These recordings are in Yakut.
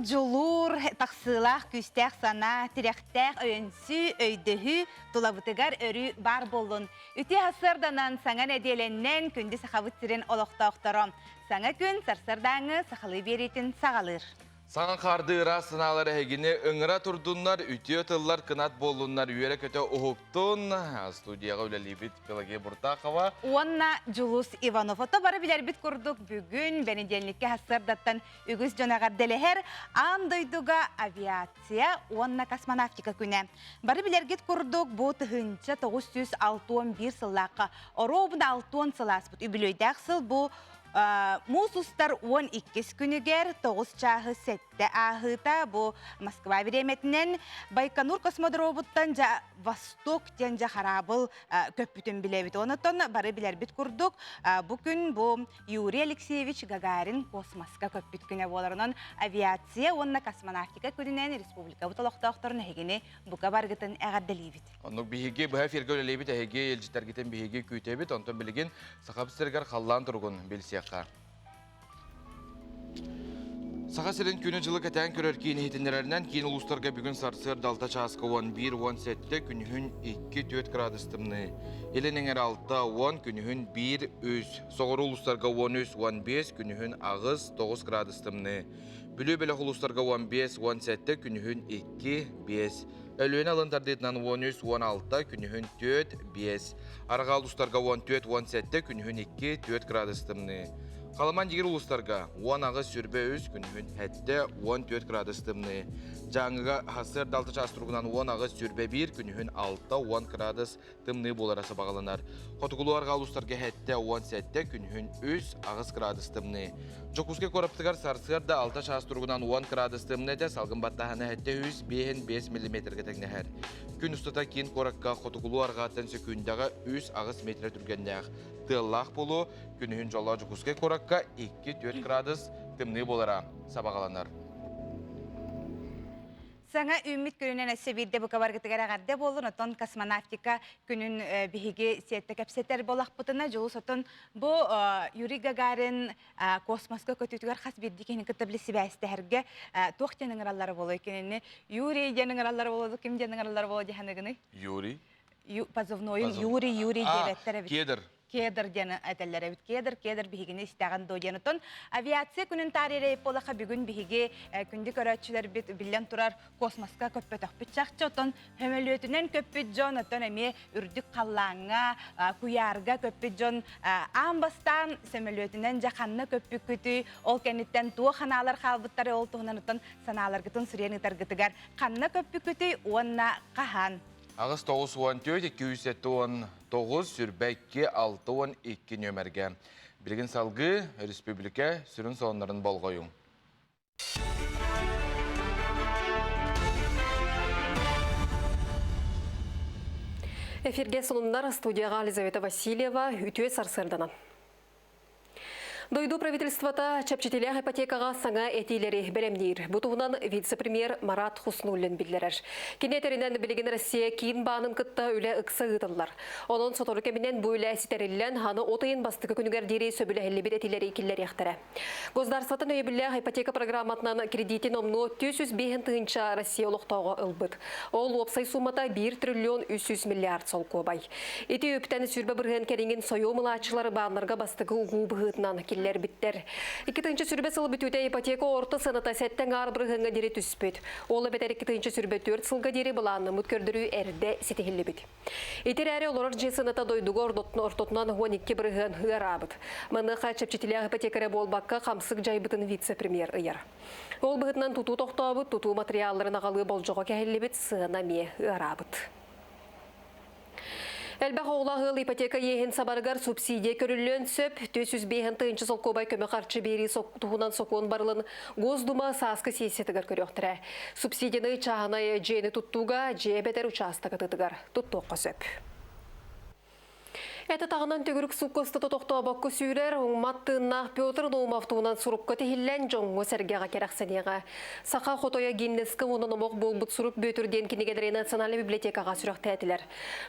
Тулуур, дьулуур, тахсыылаах күүстээх санаа, тирэхтээх өйөнсүү, өйдөһүү тулабытыгар өрүү баар буоллун. Үтүө сарсыарданан, саҥа нэдиэлэннэн күндү Сахабыт сирин олохтоохторо. Саҥа күн сарсыардааҥҥы сахалыы биэриитин саҕалыыр. Саҥа хардыы ыраас санаалар эһигини ыҥыра турдуннар, үтүө тыллар кынат буоллуннар, үөрэ-көтө уһуктун. Студияҕа үлэлиибит Пелагея Буртахова. Уонна Дьулус Иванов. Ото бары билэрбит курдук бүгүн бэнидиэнньиккэ сарсыардаттан үгүс дьон эҕэрдэлэһэр аан дойдуга авиация уонна космонавтика күнэ. Бары билэргит курдук бу 1961 сыллаахха оруобуна 60 сыл ааспыт үбүлүөйдээх сыл бу Муус устар 12 күнүгэр 9 чааһы сэттэ ааһыыта бу Москва бириэмэтинэн Байконур космодромуттан дьа Восток диэн дьа хараабыл көппүтүн билэбит. Онотон бары билэрбит курдук бу күн бу Юрий Алексеевич Гагарин космоска көппүт күнэ буоларынан авиация уонна космонавтика күнүнэн республикабыт олохтоохторун эһигини бука баргытын эҕэрдэлиибит. Оннук биһиги быһа эфиргэ үлэлиибит, эһиги илдьитэргитин биһиги күүтэбит. Онтон билигин Саха сиригэр халлаан туругун билсиэххэ. Саха сирин күнү-дьылы кэтээн көрөр киин иһитиннэрэринэн киин улуустарга бүгүн сарсыарда 6 чааска 11-17, күнүһүн 2-4 градус тымныы. Илин эҥэр 6-10, күнүһүн 1-3, соҕуруу улуустарга 13-15, күнүһүн 8-9 градус тымныы. Бүлүү бөлөх улуустарга 15-17, күнүһүн 2-5. Өлүөнэ алын тардыытынан 13-16, күнүһүн 4-5. Арҕаа улуустарга 14-17, күнүһүн 2-4 градус тымныы. Халыман дигир улуустарга 18 сүрбэ 3, күнүһүн 7-14 градус тымныы. Дьааҥыга сарсыарда 6 чаас туругунан 18 сүрбэ 1, күнүһүн 6-10 градус тымныы буолара сабаҕаланар. Хотугулуу арҕаа улуустарга 7-17, күнүһүн 3-8 градус тымныы. Дьокуускай куораппытыгар сарсыарда 6 чаас туругунан 10 градус тымныы этэ, салгын баттааһына 705 миллиметргэ тэҥнэһэр. Күн устата киин куоракка хотугулуу арҕааттан сөкүүндэҕэ 3-8 метр түргэннээх тыаллаах буолуо, күнүһүн дьоллоох Дьокуускай куоракка 2-4 градус тымныы буолара сабаҕаланар. Саҥа үүммүт күнүнэн өссө биирдэ бука баргытыгар эҕэрдэ буоллун. Оттон космонавтика күнүн биһиги сиэттэ кэпсэтэр буолахпытына, Дьулус отон бу Юрий Гагарин космоска көтүүтүгэр хас биирдии киһини кытта били сибээстэһэргэ туох диэн ыҥыраллара буолуой? Кинини Юрий диэн ыҥыраллара буолуо, ким диэн ыҥыраллара буолуо дии саныгыный? Юрий. Позывнойун Юрий Юрий диэбэттэр эбит. Кедр. Кедр диэн этэллэр эбит. Кедр, кедр биһигини истэҕин дуо диэн. Оттон авиация күнүн таарыйар буоллахха бүгүн биһиги күндү көрөөччүлэрбит биллэн турар космоска көппөтөхпүт чахчы. Оттон сөмөлүөтүнэн көппүт дьон, оттон эмиэ үрдүк халлааҥҥа, куйаарга көппүт дьон аан бастаан сөмөлүөтүнэн дьэ ханна көппүккүтүй, ол кэнниттэн туох санаалар хаалбыттары ол туһунан оттон санааларгытын суруйан ыытаргытыгар ханна көппүккүтүй уонна хаһан? 8 94 279 сүрбэ 2 62 нүөмэргэ. Билигин салгыы республика сүрүн сонуннарын болҕойуҥ. Эфирге сонуннар студияға Елизавета Васильева үтүө сарсыарданан. Дойду правительствота чэпчэтилээх ипотекаҕа саҥа этиилэри бэлэмниир. Бу туһунан вице-премьер Марат Хуснуллин биллэрэр. Кини этэринэн билигин Россия киин баанын кытта үлэ ыкса ыытыллар. Онон сотору кэминэн бу үлэ ситэриллэн, аны от ыйын бастакы күнүгэр диэри сөбүлэһиллибит этиилэри киллэриэхтэрэ. Государствотын өйөбүллээх ипотека программатынан кредитин омнуо 405 тыһыынча Россия олохтооҕо ылбыт. Ол уопсай суумата 1 триллион 300 миллиард солкуобай. Ити үптэн 20% кэриҥин сойуом ылааччылары бааннарга бастакы угуу быһыытынан киллэрбиттэр. 2020 сыл бүтүүтэ ипотека орто сыаната 7,5 бырыһыаҥҥа диэри түспүт. Ол эбэтэр 2024 сылга диэри былааннаммыт көрдөрүү эрдэ ситиһиллибит. Ити эрээри олорор дьиэ сыаната дойдуга ортотунан 12% ыараабыт. Маныаха чэпчэтилээх ипотека эрэ буолбакка, хамсык дьайбытын вице-премьер ыйар. Ол быһыытынан тутуу тохтообут, тутуу матырыйаалларын аҕалыы болдьоҕо кэһиллибит, сыана эмиэ ыараабыт. Элбэх оҕолоох ыал ипотека иэһин сабарыгар субсидия көрүллүөн сөп. 405 тыһыынча солкуобай көмө харчы биэрии туһунан сокуон барылын Госдума сааскы сессиятыгар көрүөхтэрэ. Субсидияны чааһынай дьиэни туттууга, дьиэ эбэтэр учаастак атыытыгар туттуохха сөп. Эти таҕынан төгүрүк сукка устата тохтообокко сүүрэр, уҥмат тыыннаах Петр Наумов туһунан сурукка тиһиллэн дьоҥҥо-сэргэҕэ кэрэхсэниэҕэ. Саха хотойо Гиннесскэ уонна номох буолбут сурук Бүөтүр диэн кинигэлэри Национальнай библиотекаҕа сүрэхтээтилэр.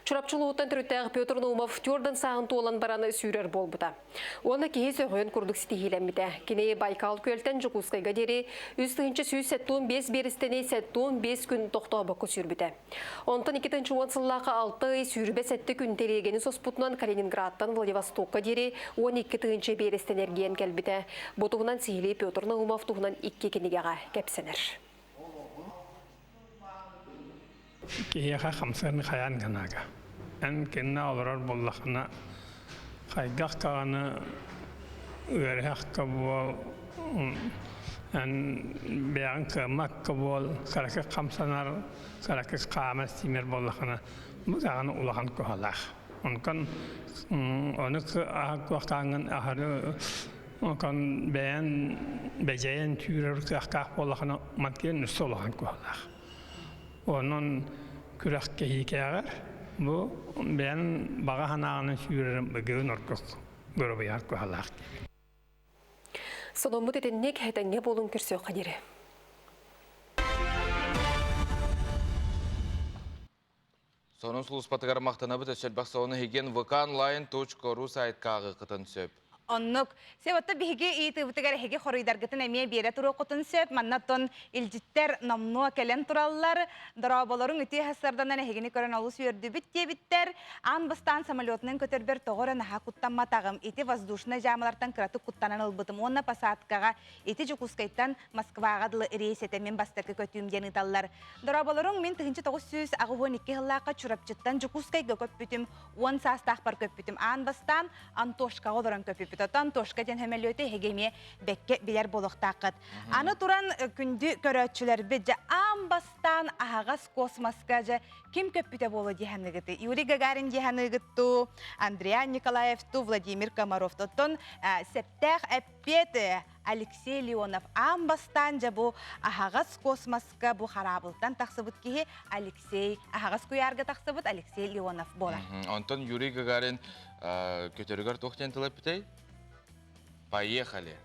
Чурапчы улууһуттан төрүттээх Петр Наумов түөрдэн сааһын туолан баран сүүрэр буолбута. Уонна киһи сөҕүөн курдук ситиһиилэммитэ. Кини Байкал күөлтэн Дьокуускайга диэри 35 биэрэстэни 75 күн тохтообокко сүүрбүтэ. Онтон 2010 сыллаахха 6 ый 27 күн тэлиэгэни соспутунан Калининградтан Владивостокка диэри 12 тыһыынча биэрэстэн эргийэн кэлбитэ. Бу туһунан сиһилии Петр Наумов туһунан икки кинигэҕэ кэпсэнэр. Киһиэхэ хамсыан хайаан гынаага. Эн кинне олорор буоллахына хайдах даҕаны ыарыһахка буол эн бэйэҕин кыаммакка буол кыракый хамсанар кыракый хаама симэр буоллахына бу даҕаны улахан куһалаах онтон ону куохтааҥҥын аһары онтон бэйэн бэдьэйэн түүрэр кыахтаах буоллахына мантыйан өссө улахан куһалаах Онон күрэхтэһиитээҕэр бу бэйэм баҕа санааҕынан сүүрэрим бүгүн ордук доруобуйаҕар туһалаах диэбит. Сонуммут итинник этэҥҥэ буолун көрсүөххэ диэри. Сонун сулууспатыгар махтанабыт өссө элбэх сонуну иһигин vkonline.ru сайтка ааҕыаххытын сөп. Оннук. Себотто биһиги ыйытыыбытыгар эһиги хоруйдаргытын эмиэ биэрэ туруоххутун сөп. Манна оттон илдьиттэр номнуо кэлэн тураллар. Дорооболоруҥ үтүө сарданан эһигини көрөн олус үөрдүбүт диэбиттэр. Аан бастаан самолетунан көтөрбөр тоҕо эрэ наһаа куттамматаҕым. Ити воздушнай дьаамалартан кыратык куттанан ылбытым. Уонна посадкаҕа ити Дьокуускайтан Москваҕа дылы рейс этэ мин бастакы көтүүм диэн ыыталлар. Дорооболоруҥ мин 1982 сыллаахха Чурапчыттан Дьокуускайга көппүтүм. 10 саастаахпар көппүтүм. Аан бастаан Антошкаҕа олорон көппүппүт. Оттон Антошка диэн сөмөлүөтү эһиги эмиэ бэккэ билэр буолуохтааххыт. Аны туран күндү көрөөччүлэрбит дьэ аан бастаан аһаҕас космоска дьэ ким көппүтэ буолуо дии саныыгытый? Юрий Гагарин дии саныыгыт дуу, Андриан Николаев дуу, Владимир Комаров Оттон септээх эппиэт Алексей Леонов аан бастаан дьэ бу аһаҕас космоска бу хараабылтан тахсыбыт киһи Алексей аһаҕас куйаарга тахсыбыт Алексей Леонов буолар. Онтон Юрий Гагарин көтөрүгэр туох диэн тыл эппитэй? Поехали.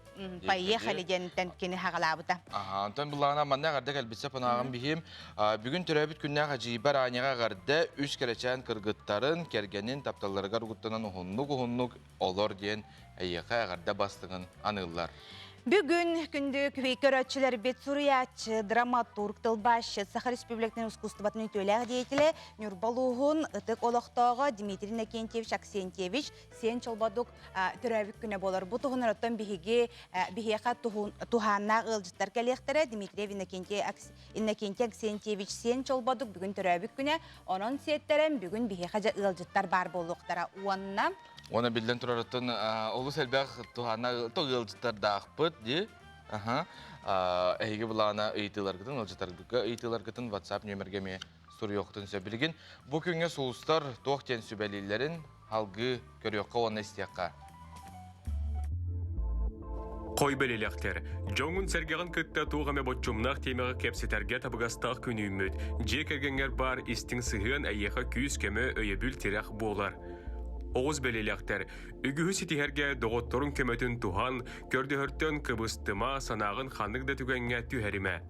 Поехали диэнтэн кини хаҕалаабыта. Онтон былаана манна эҕэрдэ кэлбитсэ панааҕым биһим. Бүгүн төрөөбүт күннээх ажиибар Аняҕа эҕэрдэ үс кэрэчээн кыргыттарын, кэргэнин тапталларыгар угуттанан уһуннук-уһуннук олор диэн эйиэхэ эҕэрдэ бастыҥын аныыллар. Бүгүн күндү көрөөччүлэрбит суруйааччы, драматург, тылбаасчыт, Саха Республикатын искусствотын үтүөлээх деятелэ Ньурба улууһун ытык олохтооҕо Дмитрий Иннокентьевич Аксентьевич Сиэн Чолбодук төрөөбүт күнэ буолар. Бу туһунан оттон биһиги биһиэхэ туһааннаах ыалдьыттар кэлиэхтэрэ. Дмитрий Иннокентий Аксентьевич Сиэн Чолбодук бүгүн төрөөбүт күнэ. Онон сиэттэрэн бүгүн биһиэхэ дьэ ыалдьыттар баар буолуохтара. Уонна Уонна биллэн турарыттан олус элбэх туһааннаах ыалдьыттардаахпыт дии. Аха. Эһиги былаана ыйытыыларгытын, ыалдьыттаргытыгар ыйытыыларгытын WhatsApp нүөмэргэ эмиэ суруйуоххутун сөп. Билигин бу күҥҥэ сулустар туох диэн сүбэлииллэрин алгыы көрүөххэ уонна истиэххэ. Хой бэлэлэхтэр, дьоҥҥун-сэргэҕин кытта туох эмэ боччумнаах тиэмэҕэ кэпсэтэргэ табыгастаах күн үүммүт. Дьиэ кэргэҥҥэр баар истиҥ сыһыан эйиэхэ күүс-көмө, өйөбүл-тирэх буолар. Оҕус бэлиэлээхтэр, үгүһү ситиһэргэ доҕотторуҥ көмөтүн туһан, көрдөһөртөн кыбыстыма, санааҕын ханнык да түгэҥҥэ түһэримэ.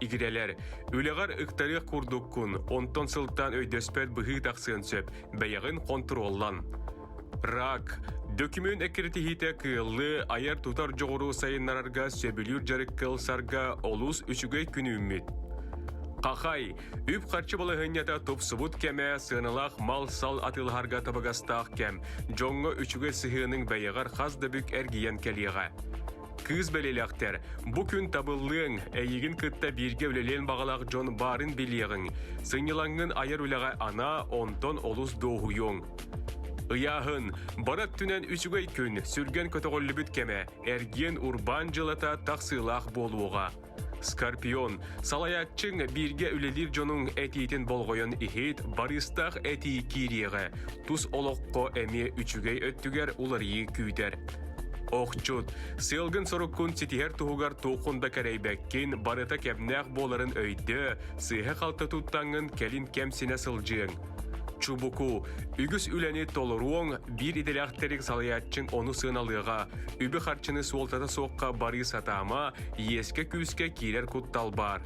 Игирэлэр, үлэҕэр ыктарыах курдуккун, онтон сылтаан өйдөспөт быһыы тахсыан сөп, бэйэҕин хонтуруоллан. Рак, дөкүмүөн эккирэтиһиитэ кыаллыы, айар-тутар дьоҕуру сайыннарарга сөбүлүүр дьарыкка ылсарга олус үчүгэй күн үүммүт. Хахай, үп-харчы балаһыанньата тупсубут кэмэ, сыаналаах мал-сал атыылаһарга табыгастаах кэм, дьоҥҥо үчүгэй сыһыаныҥ бэйэҕэр хас да бүк эргийэн кэлиэҕэ. Кыыс бэлиэлээхтэр, бу күн табыллыаҥ, эйигин кытта бииргэ үлэлиэн баҕалаах дьон баарын билиэҕиҥ. Сынньалаҥҥын айар үлэҕэ анаа, онтон олус дуоһуйуоҥ. Ыйааһын, бары өттүнэн үчүгэй күн, сүргэн көтөҕүллүбүт кэмэ, эргиэн-урбаан дьылата тахсыылаах буолуоҕа. Скорпион, салайааччыҥ бииргэ үлэлиир дьонуҥ этиитин болҕойон иһит, барыыстаах этии киириэҕэ, тус олоххо эмиэ үчүгэй өттүгэр уларыйыы күүтэр. Охчут, сыалгын-соруккун ситиһэр туһугар туоххун да кэрэйбэккин, барыта кэмнээх буоларын өйдөө, сыыһа-халты туттаҥҥын кэлин кэмсинэ сылдьыаҥ. Чубуку, үгүс үлэни толоруоҥ, биир идэлээхтэриг салайааччыҥ ону сыаналыаҕа, үбү-харчыны суолтата суохха барыы сатаама, иэскэ-күүскэ киирэр куттал баар.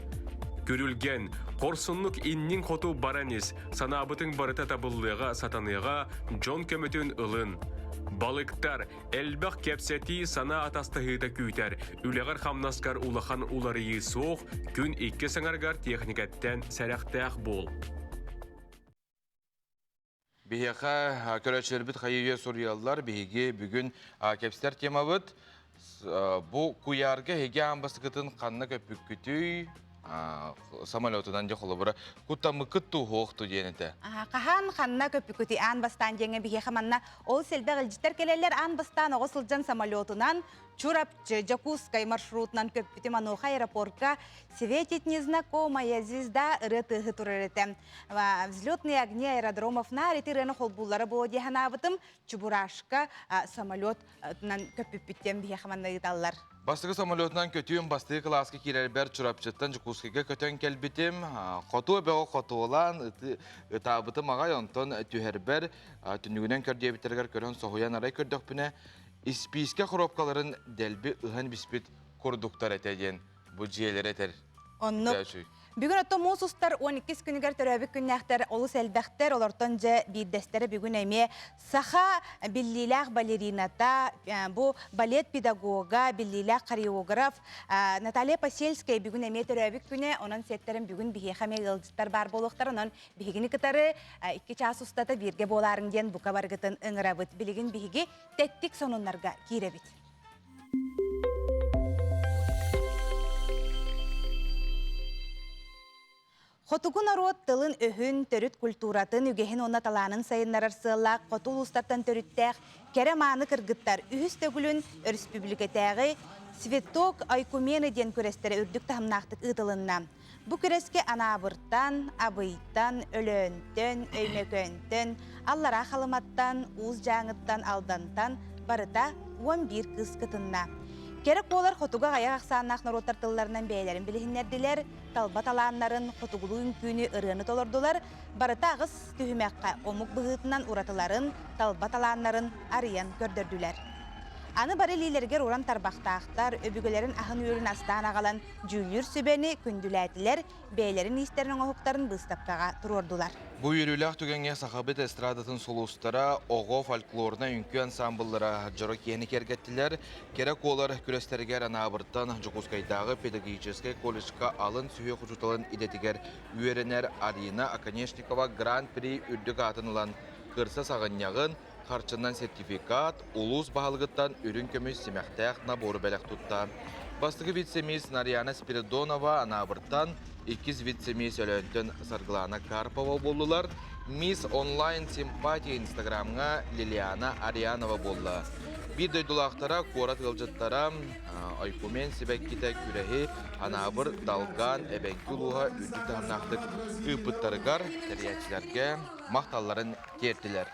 Күрүлгэн, хорсуннук инниҥ хоту баран ис, санаабытыҥ барыта табыллыаҕа, сатаныаҕа, дьон көмөтүн ылын. Балыктар, элбэх кэпсэтии, санаа атастаһыыта күүтэр, үлэҕэр-хамнаскар улахан уларыйыы суох, күн иккис аҥарыгар техникэттэн сэрэхтээх буол. Биһиэхэ көрөөччүлэрбит хайыы суруйаллар. Биһиги бүгүн кэпсэтэр темабыт бу куйаарга эһиги аан бастакытын ханна көппүккүтүй самолетунан дьэ холобура куттаммыккыт туһуохту диэн этэ. Хаһан ханна көппүккүтүй аан бастаан диэҥҥэ биһиэхэ манна ол сэлбэх илдьиттэр кэлэллэр аан бастаан оҕо сылдьан самолетунан Чурапчы, Дьокуускай маршрутунан көппүтүм онуоха аэропортка «Светит незнакомая звезда» ырыа тыаһы турар этэ. «Взлетные огни аэродромов» наар ити ырыаны холбууллара буолуо дии санаабытым. Чебурашка самолетунан көппүппүттэн биһиэхэ манна ыыталлар. Бастакы самолетунан көтүүм бастакы кылааска киирэрбэр Чурапчыттан Дьокуускайга көтөн кэлбитим. Хотуо бөҕө хотуолаан ытаабытым аҕай, онтон түһэрбэр түннүгүнэн көрдүөбүттэригэр көрөн соһуйан арай көрдөхпүнэ Испиискэ хоруопкаларын дэлби ыһан биспит курдуктар этэ диэн бу дьиэлэрэ этэр. Оннук. Бүгүн оттон муус устар 12 күнүгэр төрөөбүт күннээхтэр олус элбэхтэр. Олортон дьэ биирдэстэрэ бүгүн эмиэ саха биллиилээх балерината, бу балет педагога, биллиилээх хореограф Наталья Посельская бүгүн эмиэ төрөөбүт күнэ. Онон сиэттэрин бүгүн биһиэхэ эмиэ ыалдьыттар баар буолуохтар. Онон биһигини кытары 2 чаас устата бииргэ буолаарыҥ диэн бука барыгытын ыҥырабыт. Билигин биһиги тэттик сонуннарга киирэбит. Хотугу норуот тылын-өһүн, төрүт культуратын, үгэһин уонна талаанын сайыннарар сыаллаах хоту улуустартан төрүттээх кэрэ-мааны кыргыттар үһүс төгүлүн өрөспүүбүлүкэтээҕи «Цветок Айкумены» диэн күрэстэрэ үрдүк таһымнаахтык ыытылынна. Бу күрэскэ Анаабыртан, Абыйтан, Өлөөнтөн, Өймөкөөнтөн, Аллараа Халыматтан, Уус Дьааҥыттан, Алдантан барыта 11 кыыс кытынна. Кэрэ куолар хотугу аҕыйах ахсааннаах норуоттар тылларынан бэйэлэрин билиһиннэрдилэр, талба талааннарын, хотугулуу үҥкүүнү, ырыаны толордулар, барыта аҕыс түһүмэххэ омук быһыытынан уратыларын, талба талааннарын арыйан көрдөрдүлэр. Аны бары илиилэригэр уран тарбахтаахтар, өбүгэлэрин аһын-үөлүн астаан аҕалан Дьүүллүүр сүбэни күндүлээтилэр, бэйэлэрин иистэрин оҥоһуктарын быыстапкаҕа туруордулар. Бу үөрүүлээх түгэҥҥэ Сахабыт эстрадатын сулустара, оҕо фольклорнай үҥкүү ансаамбыллара дьоро киэһэни киэргэттилэр. Кэрэ куолар күрэстэригэр Анаабыртан Дьокуускайдааҕы педагогическай колледжка алын сүһүөх учууталын идэтигэр үөрэнэр Арина Оконешникова Гран-при үрдүк аатын ылан кырса саҕынньаҕын, харчынан сертификат, улуус баһылыгыттан үрүҥ көмүс симэхтээх набору бэлэх тутта. Бастакы вице-мисс Нарьяна Спиридонова Анаабыртан, иккис вице-мисс Өлөөнтөн Саргылана Карпова буоллулар. Мисс онлайн симпатия инстаграмҥа Лилиана Арианова буолла. Биир дойдулаахтара, куорат ыалдьыттара Ойкумен сибэккитэ күрэһи Анаабыр, Далгаан, Эбэҥки улууһа үрдүк таһымнаахтык ыыппыттарыгар тэрийээччилэргэ махталларын тиэртилэр.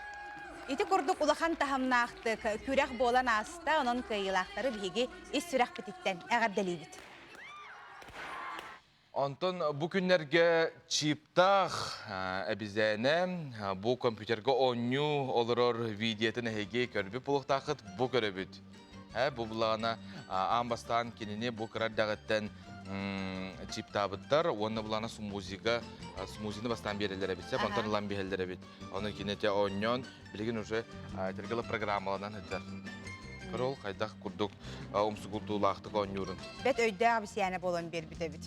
Ити курдук улахан таһымнаахтык күрэх буолан ааста, онон кыайыылаахтары биһиги ис сүрэхпититтэн эҕэрдэлиибит. Онтон бу күннэргэ чиптаах эбизээнэ бу компьютерга оонньуу олорор видеотын эһиги көрбүт буолуохтааххыт бу көрөбүт. Бу булаана аан бастаан кинини бу кыра эрдэҕиттэн чиптаабыттар уонна булаана смузига смузины бастаан биэрэллэр эбит сөп онтон ылан биһэллэр эбит Ону кините оонньоон, билигин уже тиргила программаланан сылдьар. Көрө ол хайдах курдук умсугутуулаахтык оонньуурун. Бэт өйдөөх абисиянэ буолан биэрбит эбит.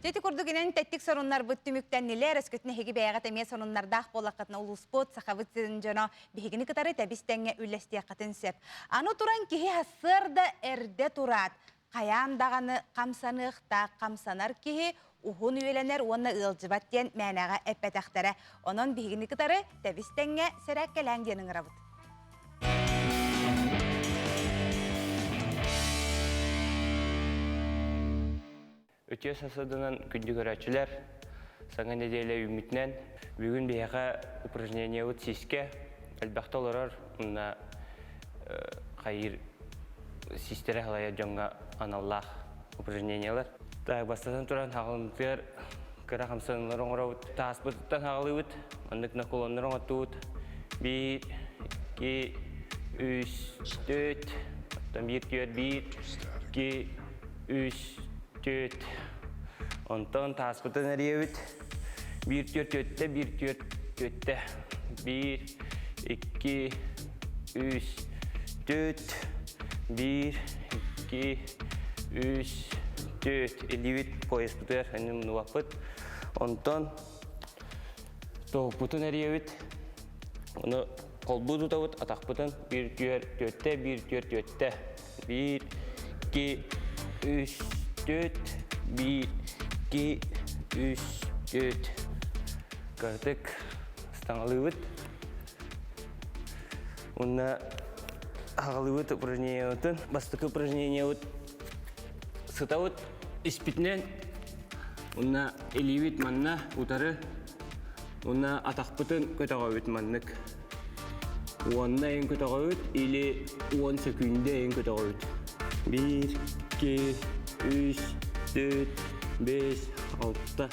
Ити курдук инэн тэттик соруннарбыт түмүктэннилэр, өскөтүн эһиги бэйэҕит эмиэ сонуннардаах буоллаххытына улууспут, сахабыт сирин дьоно биһигини кытары тэбис-тэҥҥэ үллэстиэххитин сөп. Аны туран киһи сарсыарда эрдэ тураат, хайаан даҕаны хамсаныахтаах хамсанар киһи уһун үйэлэнэр уонна ыалдьыбат диэн мээнэҕэ эппэтэхтэрэ. Онон биһигини кытары тэбис-тэҥҥэ сэрээккэлээҥ диэн ыҥырабыт. Үтүө сасыданан күндү көрөөччүлэр, саҥа нэдиэлэ үүммүтүнэн бүгүн биһиэхэ упражнениебыт сискэ элбэхтэ олорор уонна хайыыр систэрэ халайар дьоҥҥо аналлаах упражнениелар. Так, бастатан туран хаҕылымтыгар Кыра хамсаныылары оҥоробут, тааспытыттан хаҕалыыбыт, маннык наклоннары оҥоттубут. Биир, икки, үс, түөрт, оттон биир, түөрт, биир, икки, үс, түөрт. Онтон тааспытын эрийэбит. Биир, түөрт, түөртэ, биир, түөрт, түөртэ. Биир, икки, үс, түөрт, биир, икки, үс, түөрт. Илиибит пояспытыгар өнүм мунубаппыт. Онтон тоһуппутун эрийэбит. Ону холбуу тутабыт, атахпытын биир түөр түөртэ, биир түөр түөртэ. Биир, икки, үс, түөрт, биир, икки, үс, түөрт. Кыратык ыстаҥалыыбыт. Уонна аҕалыыбыт упражнениебытын. Бастакы упражнениебыт сытабыт испитинэн уонна илиибит манна утары уонна атахпытын көтөҕөбүт маннык. Уонна эйин көтөҕөбүт или уон сөкүүндэ эйин көтөҕөбүт. Биир, икки, үс, төрт, бэс, алта,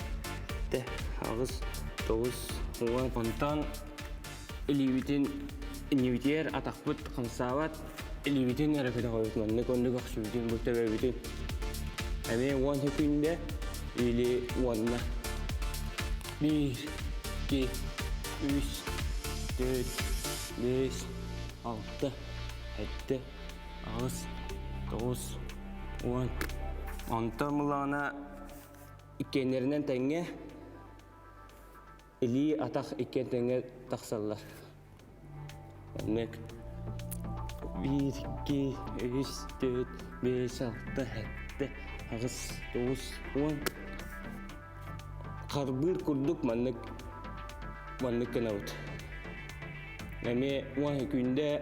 тэ, аҕыс, тоҕус, уон. Онтон илиибитин иннибитигэр атахпыт хамсаабат, илиибитин эрэ көтөҕөбүт маннык оннук өхсүбүтүн, бу төбөбүтүн. Эмиэ уон сөкүүндэ или уонна. Биир, икки, үс, төрт, биэс, алта, сэттэ, аҕыс, тоҕус, уон. Онтон буллаҕына иккиэннэринэн тэҥҥэ илии атах иккиэн тэҥҥэ тахсаллар. Оннук биир, икки, үс, төрт, биэс, алта, сэттэ, аҕыс, тоҕус, уон. Харбыыр курдук маннык маннык гынабыт. Эмиэ уон күндэ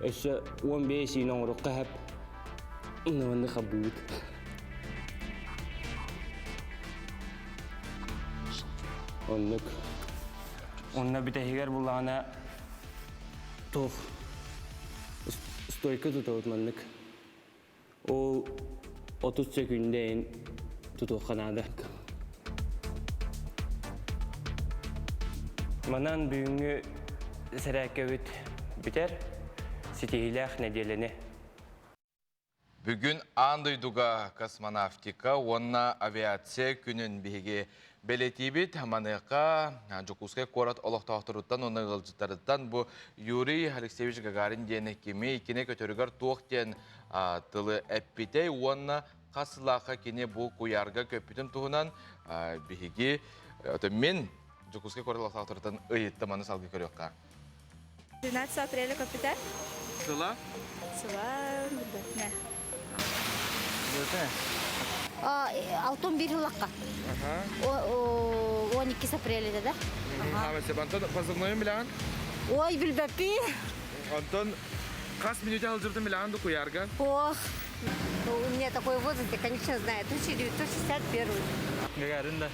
өссө уон биэс иин оҥоруохха сөп. Маннык харбыыбыт. Оннук. Онно бүтэһигэр буллаҕына туох стойка тутабыт маннык. Ол 30 сөкүүндэ эн тутуохха наада. Манан бүгүҥҥү сэрээккэбит бүтэр. Ситиһиилээх нэдиэлэни. Бүгүн аан дойдуга космонавтика уонна авиация күнүн биһиги бэлиэтиибит. Маныаха Дьокуускай куорат олохтоохторуттан уонна ыалдьыттарыттан бу Юрий Алексеевич Гагарин диэн кими, кини көтөрүгэр туох диэн тылы эппитэй уонна хас сыллаахха кини бу куйаарга көппүтүн туһунан биһиги мин Дьокуускай куорат олохтоохторуттан ыйыттым, аны салгыы көрүөххэ. 12 апреля көппүтэ. Сыла? Сыла билбэтинэ. Алтон бир ылакка. 12 апреля да? Антон позывнойун билэҕин? Ой, билбэппи. Антон хас мүнүүтэ сылдьыбытын билэҕин ду куйаарга? Ох, у меня такой возраст, я, конечно, знаю. 1961. Гагарин да.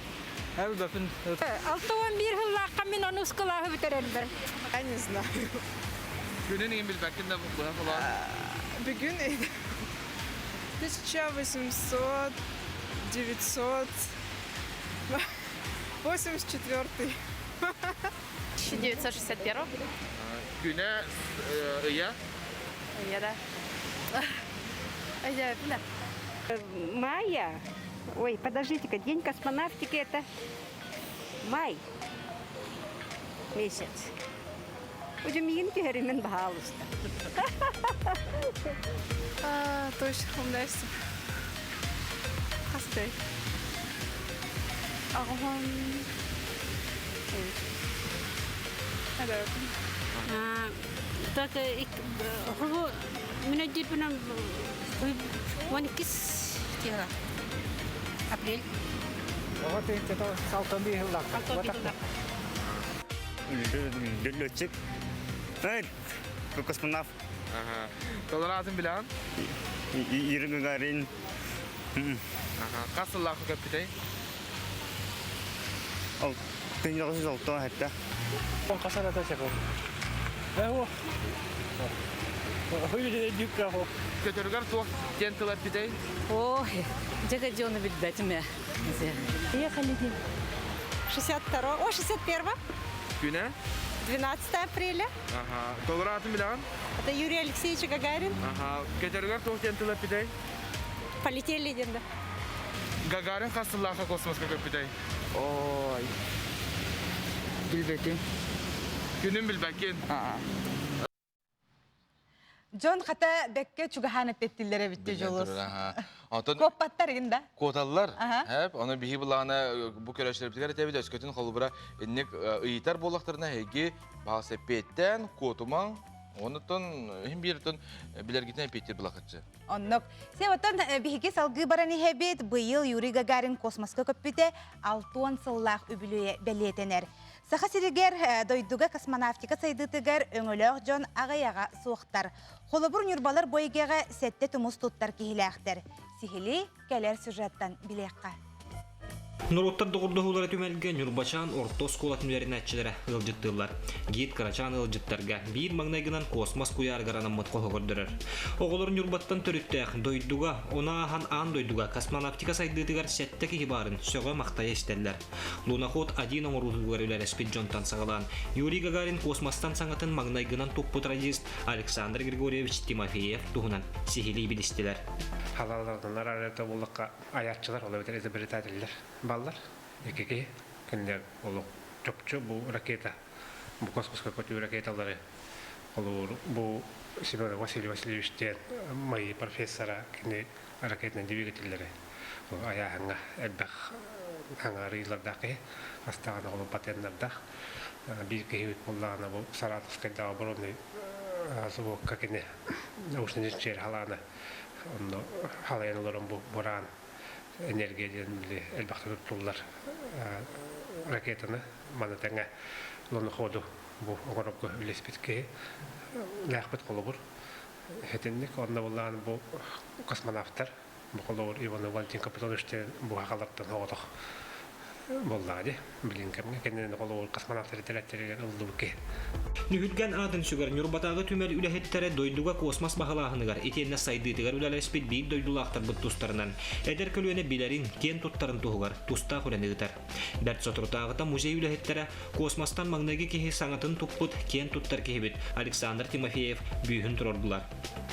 Билбэппин. 61 сыллаахха мин онус кылааһы бүтэрэрбэр. Я не знаю. Күнүн иҥин билбэккин да быһа холоон. Бүгүн 1800 984. 1961. Күнэ ыйа? Ыйа да. Ыйа, билэ. Мая. Ой, подождите-ка, день космонавтики это май месяц. Удумиин түһэримин баһаалыста. Точно, умнайсың. Хастай. Аҕаһын. Так, мен өйдүүрбүнэн он иккис тиһэ апрель. Оҕо тыһыынчата салтан биир сыллаахха. Летчик. Космонавт. Толору аатын билэҕин? Юрий Гагарин. Хас сыллаахха көппүтэй? Тыһыынча алтан сэттэ. Хасан ата чакыр. Көтөрүгэр туох диэн тыл эппитэй? Ой, дьэ дьону билбэтим ээ. Ехали день. 62 о, 61 Күнэ? 12 апреля. Ага. Толору атын билэҕин? Это Юрий Алексеевич Гагарин. Ага. Көтөргөр туох диэн тыл эппитэй? Полетели диэн да. Гагарин хас сыллаахха космоска көппүтэй? Ой. Билбэтим. Күнүн билбэккин. Аа. Дьон хата бэккэ чугаһаан эппеттиллэр эбитти дьулус. Онтон Куоппаттар игин да? Куоталлар. Хэп, оны биһи былаана бу көрөчүлэрбитигэр этэбит өскөтүн холобура инник ыйытар буоллахтарына эһиги баҕас эппиэттэн куотумаҥ онутун иһин бииртон билэргитин эппиэттир былахыччы. Оннук. Се оттон биһиги салгыы баран иһэбит быйыл Юрий Гагарин космоска көппүтэ 60 сыллаах үбүлүөйэ бэлиэтэнэр. Саха сиригэр дойдуга космонавтика сайдыытыгар өҥөлөөх дьон аҕыйаҕа суохтар. Холобур, ньурбалар бу эйгэҕэ сэттэ тумус туттар киһилээхтэр. Сиһилии кэлэр сюжеттан билиэххэ. Норуоттар доҕордоһуулара түмэлгэ Ньурбачаан орто оскуолатын үөрэнээччилэрэ ыалдьыттыыллар. Гид кырачаан ыалдьыттарга биир маҥнайгынан космос куйаарыгар анаммыт хоһу көрдөрөр. Оҕолор Ньурбаттан төрүттээх дойдуга, ону ааһан аан дойдуга космонавтика сайдыытыгар сэттэ киһи баарын сөҕө-махтайа истэллэр. Луноход один оҥоруутугар үлэлэспит дьонтон саҕалаан Юрий Гагарин космостан саҥатын маҥнайгынан туппут радист Александр Григорьевич Тимофеев туһунан сиһилии билистилэр. Халалларданар арыта буллахха айааччылар, ол эбэтэр изобретателлэр баллар. Икки киһи кинилэр олох чопчу бу ракета, бу космоска көтүү ракеталары холобур бу Семен Василий Васильевич диэн МАИ профессора кини ракетнай двигателлэри айааһыҥҥа элбэх аҥаарыылардаах киһи астаҕына ол патеннардаах биир киһибит буоллаҕына бу Саратовскайдааҕы оборонный заводка кини научный инженер халаана онно халайан олорон бу бураан энергия диэн били элбэхтэ туттуллар ракетаны маны тэҥэ луноходу бу оҥорорго үлэспит киһи лээхпит холобур Итинник онно буллаан бу космонавтар, бу холобур Иван Валентин Капитонович диэн бу хахалартан оҕотох буоллаҕа дии. Билин кэмҥэ кинини холобур космонавтар этэрээттэригэр ыллыбыт киһи. Нүһүлгэн аатын сүгэр Ньурбатааҕы түмэл үлэһиттэрэ дойдуга космос баһылааһыныгар итиэннэ сайдыытыгар үлэлэспит биир дойдулаахтарбыт тустарынан эдэр көлүөнэ билэрин, киэн туттарын туһугар тустаах үлэни ыытар. Бэрт соторутааҕыта музей үлэһиттэрэ космостан маҥнайгы киһи саҥатын туппут киэн туттар киһибит Александр Тимофеев бүүһүн туруордулар.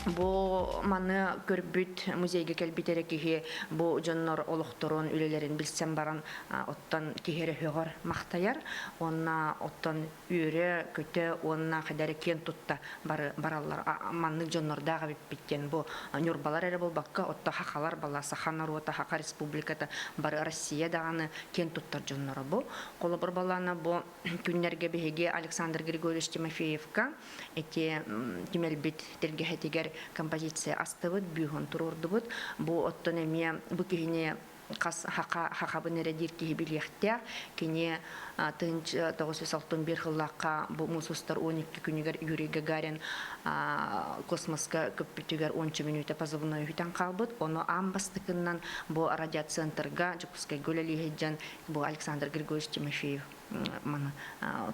Бу маны көрбүт музейга кэлбит эрэ киһи бу дьоннор олохторун, үлэлэрин билсэн баран оттон киһи эрэ һөҕөр махтайар уонна оттон үөрэ, көтө уонна хайдары киэн тутта бары бараллар. Маннык дьоннордоох эбиппит диэн бу ньурбалар эрэ буолбакка, отто хахалар бала, саха норуота, Саха республиката, бары Россия даҕаны киэн туттар дьонноро бу. Холобур балаана бу күннэргэ биһиги Александр Григорьевич Тимофеевка эти түмэлбит тэлгэһэтигэр композиция астыбыт, бүүһүн туруордубут. Бу оттон эмиэ бу киһини хас хаха хахабын эрэ диир киһи билиэхтээх. Кини 1961 сыллаахха бу муус устар 12 күнүгэр Юрий Гагарин космоска көппүтүгэр 10 мүнүүтэ позывной үтэн хаалбыт. Ону аан бастакыннан бу радиоцентрга Дьокуускайга үлэлии сылдьан бу Александр Григорьевич Тимофеев маны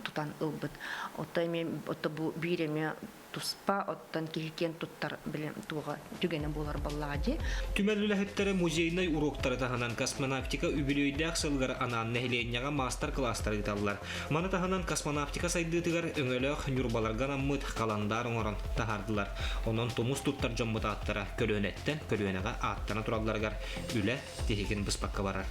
тутан ылбыт. Отто эмиэ отто бу биир эмиэ туспа оттон киһи киэн туттар билим туоҕа түгэнэ буолар буоллаҕа дии. Түмэл үлэһиттэрэ музейнай уруоктары таһынан космонавтика үбүлүөйдээх сылыгар анаан нэһилиэнньэҕэ маастар-кылаастары ыыталлар. Маны таһынан космонавтика сайдыытыгар өҥөлөөх Ньурбаларга анаммыт халандаар оҥорон таһаардылар. Онон тумус туттар дьоммут ааттара көлүөнэттэн көлүөнэҕэ ааттана туралларыгар үлэ тиһигин быспакка барар.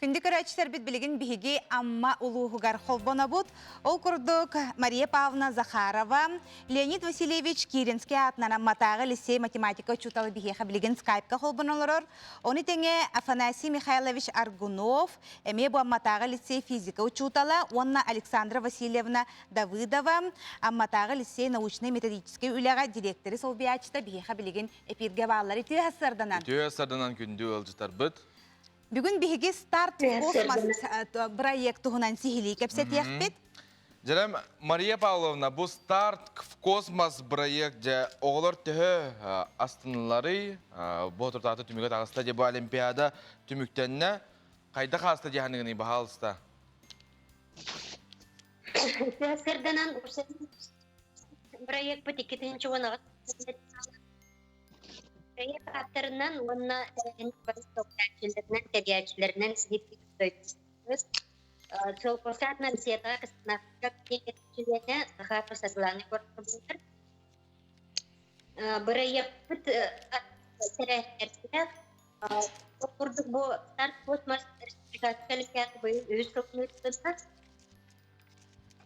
Күндү көрөөччүлэрбит билигин биһиги Амма улууһугар холбонобут. Ол курдук Мария Павловна Захарова, Леонид Васильевич Киринский аатынан Амматааҕы лицей математика учуутала биһиэхэ билигин скайпка холбонолорор. Ону тэҥэ Афанасий Михайлович Аргунов, эмиэ бу Амматааҕы лицей физика учуутала уонна Александра Васильевна Давыдова, Амматааҕы лицей научнай-методическай үлэҕэ директоры солбуйааччыта биһиэхэ билигин эпииргэ бааллар. Үтүө сарданан. Үтүө сарданан күндү ыалдьытарбыт. Бүгүн биһиги Старт космос проект туһунан сиһилии кэпсэтиэхпит. Дьэрем Мария Павловна, бу Старт в космос проект дьэ оҕолор төһө астыныларый? Бу отуртааты түмүгэ таҕыста дьэ бу Олимпиада түмүктэннэ. Хайдах ааста дьаһаныгыный баһаалыста? Сырданан проект бит 2010. Бэйэ ааттарынан уонна бары салайааччыларынан, тэрийээччилэринэн сиһилии Циолковскай Россиятааҕы космонавтика чилиэнэ Захаров Саргылана Егоровна Бырайыакпыт тэрээһиннэрдээх. Ол курдук бу Старт космос республиканскай олимпиада быйыл үһүс сылын ыытылынна.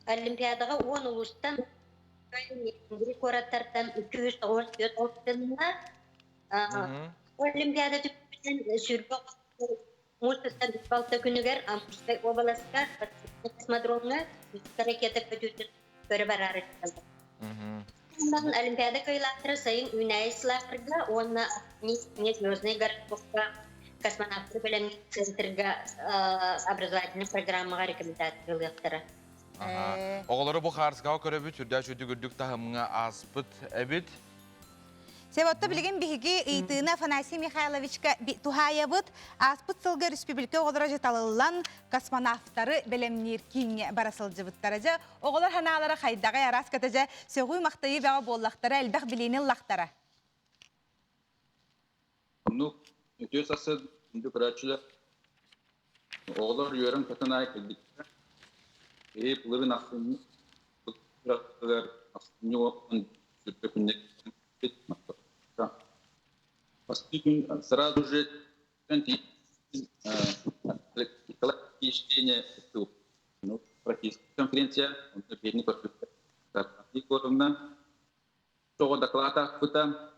Олимпиадаҕа 10 улуустан куораттартан 394 оҕо Олимпиада түмүгүнэн 20 муус устар 6 күнүгэр Амурскай уобаласка космодромҥа ракета көтүүтүн көрө бараары тураллар. Олимпиада кыайыылаахтара сайын үүнээйи сылаахтарга уонна Звездный городокка космонавтары бэлэмниир центрга образовательнай программаҕа рекомендация ылыахтара. Оҕолору бу хаарыскаҕа көрөбүт, сүрдээх үрдүк үрдүк таһымҥа ааспыт эбит. Себотто билигин биһиги ыйытыыны Афанасий Михайловичка туһаайабыт. Ааспыт сылга республика оҕолоро дьыталыллан космонавтары бэлэмниир кииҥҥэ бара сылдьыбыттара. Дьэ, оҕолор санаалара хайдаҕай араас көтө дьэ, сөҕүү-махтайыы бөҕө буоллахтара, элбэх билиини ыллахтара. Оннук үтүө сарсыарда күндү көрөөччүлэр, оҕолор үөрэн-көтөн аайы кэлбиттэрэ. Киһи былырыын ахсынньы ахсынньы уон сүрбэ күннэ Бастакы күн сразу же чтение ну, практическая конференция, онно биирни көрсүктэр. Егоровна Тоҕо доклад аахпыта,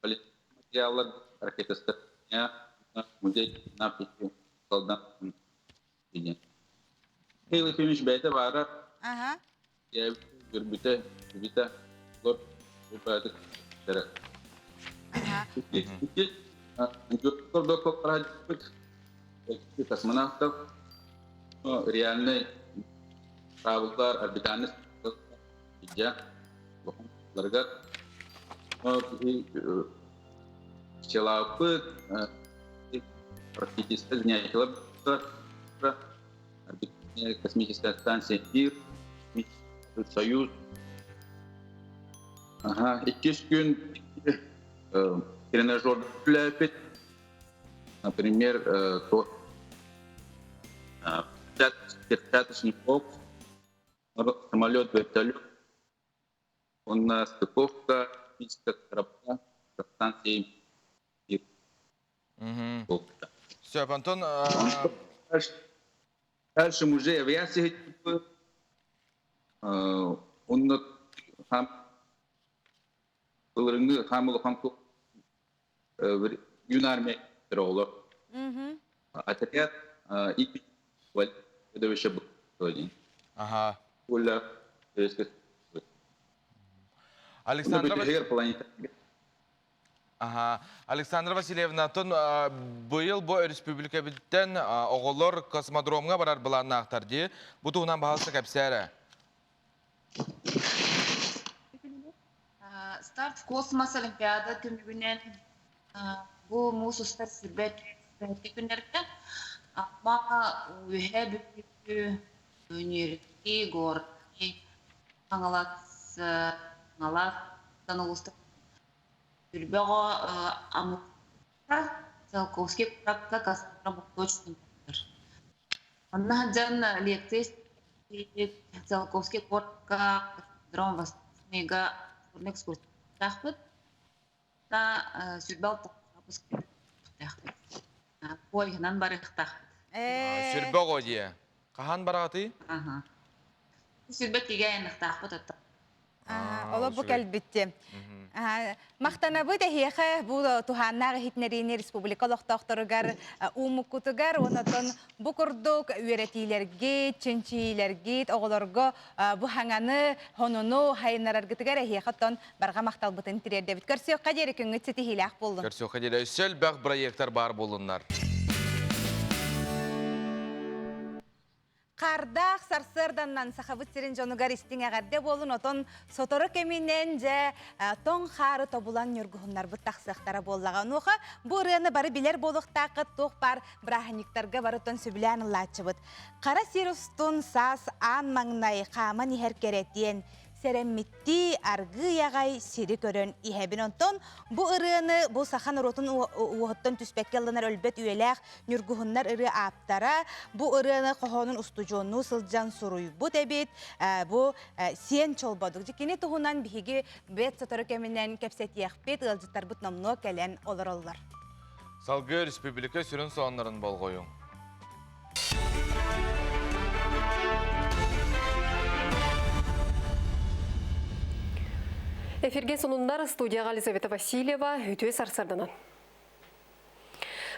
материаллар ракетостроения музей Михаил Ефимович бэйэтэ баара көрбүтэ, билбитэ, олор космонавтов реальный правилар орбитальный Дьэ, улаханнарыгар пчелаппыт практически занятиялар космическая станция Мир, Союз. Ага, иккис күн тренажер үлэлээппит. Например, то перчаточный бокс, Самолет, вертолет, уонна стыковка, физика корабля, станции Сөп, Антон. Дальше музей авиации онно хам былырыҥҥы хам улахан юнармия оҕолор отряд и выдающий был Ага. Оля Александра Ага. Александра Васильевна, тон быйыл бу республикабыттан оҕолор космодромҥа барар былааннаахтар дии. Бу туһунан баһалса кэпсээрэ. Старт в космос Олимпиада түмүгүнэн бу муус устар сүүрбэ күннэргэ Амма Үөһээ Бүлүү Ньүөрүкки, Горнай, Хаҥалас, Хаҥалас улуустар сүүрбэ оҕо Амура Циолковский куоракка космодром Восточный Онно сылдьан лекция Циолковский куоракка космодром Восточныйга экскурсиялаахпыт. 26 выпуск Поеһынан барыахтаахпыт. Сүрбэ оҕо диэ. Хаһан бараҕытый? Сүрбэ тигэ айанныахтаахпыт оттон. Оло бу кэлбитти. Махтанабыт эһиэхэ бу туһааннаах иһитинэриини республика олохтоохторугар уумуккутугар онотон бу курдук үөрэтиилэргит, чинчийиилэргит оҕолорго бу хаҥаны, хонуну хайыннараргытыгар эһиэхэ оттон барҕа махталбытын тириэрдэбит. Көрсүөххэ диэри күҥҥүт ситиһиилээх буоллун. Көрсүөххэ диэри өссө элбэх проектар баар буоллуннар. Хардаах сарсыарданнан Сахабыт сирин дьонугар истиҥ эҕэрдэ буолун, отон сотору кэминэн дьэ тоҥ хаары тобулан ньургуһуннарбыт тахсыахтара буоллаҕа. Онуоха бу ырыаны бары билэр буолуохтааххыт, туох баар бырааһынньыктарга барытын сөбүлээн ыллааччыбыт. Хара сир устун саас аан маҥнай хааман иһэр кэрэтиэн, Сэрэммиттии аргыый аҕай сири көрөн иһэбин. Онтон бу ырыаны бу саха норуотун уоһуттан түспэккэ ылланар өлбөт үйэлээх Ньургуһуннар ырыа ааптара бу ырыаны хоһоонун устудьуоннуу сылдьан суруйбут эбит. Бу Сиэн Чолбодук. Кини туһунан биһиги бэт сотору кэминэн кэпсэтиэхпит, ыалдьыттарбыт номнуо кэлэн олороллор. Салгыы республика сүрүн сонуннарын болҕойуҥ. Эфирге сонуннар студияға Елизавета Васильева үтүө сарсарданан.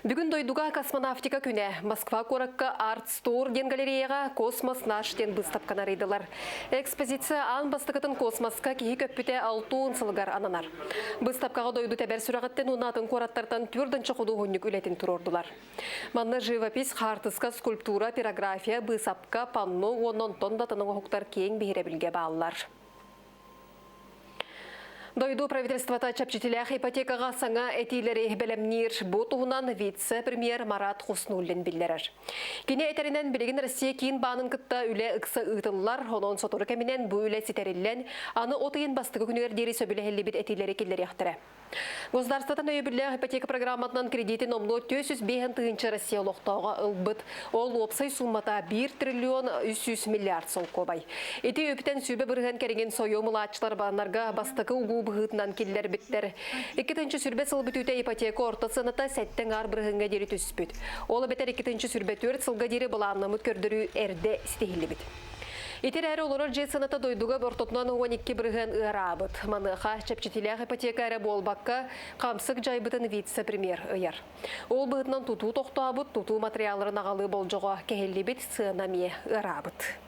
Бүгүн дойдуга космонавтика күнэ Москва куоракка Арт Store диэн галереяҕа «Космос наш» диэн быыстапканы арыйдылар. Экспозиция аан бастакытын космоска киһи көппүтэ 60 сылыгар ананар. Быыстапкаҕа дойду тэбэр сүрэҕиттэн уонна атын куораттартан түөрт худуоһунньук үлэтин туруордулар. Манна живопись, хаартыска, скульптура, пирография, быысапка, панно уонна онтон да атын оҥоһуктар киэҥ биһирэбилгэ бааллар. Дойду правительствота чэпчэтилээх ипотекаҕа саҥа этиилэри бэлэмниир. Бу туһунан вице-премьер Марат Хуснуллин биллэрэр. Кини этэринэн билигин Россия киин баанын кытта үлэ ыкса ыытыллар, онон сотору кэминэн бу үлэ ситэриллэн, аны от ыйын бастакы күнүгэр диэри сөбүлэһиллибит этиилэри киллэриэхтэрэ. Государствотан өйөбүллээх ипотека программатынан кредитин номнуо 405 тыһыынча Россия олохтооҕо ылбыт. Ол уопсай сууммата 1 триллион 300 миллиард солкуобай. Ити үптэн сүүбэ бырыһыан кэриҥин сойуом ылааччылар бааннарга бастакы угуу быһыытынан киллэрбиттэр. 2 сүүрбэ сыл бүтүүтэ ипотека орто сыаната сэттэ аҥаар бырыһыаҥҥа диэри түспүт. Ол эбэтэр 2 сүүрбэ 4 сылга диэри былааннаммыт көрдөрүү эрдэ ситиһиллибит. Ити эрээри олорор дьиэ сыаната дойдуга ортотунан 12 бырыһыан ыараабыт. Маныаха чэпчэтиилээх ипотека эрэ буолбакка, хамсык дьайбытын вице-премьер ыйар. Ол быһыытынан тутуу тохтообут, тутуу материалларын аҕалыы болдьоҕо кэһиллибит, сыана эмиэ ыараабыт.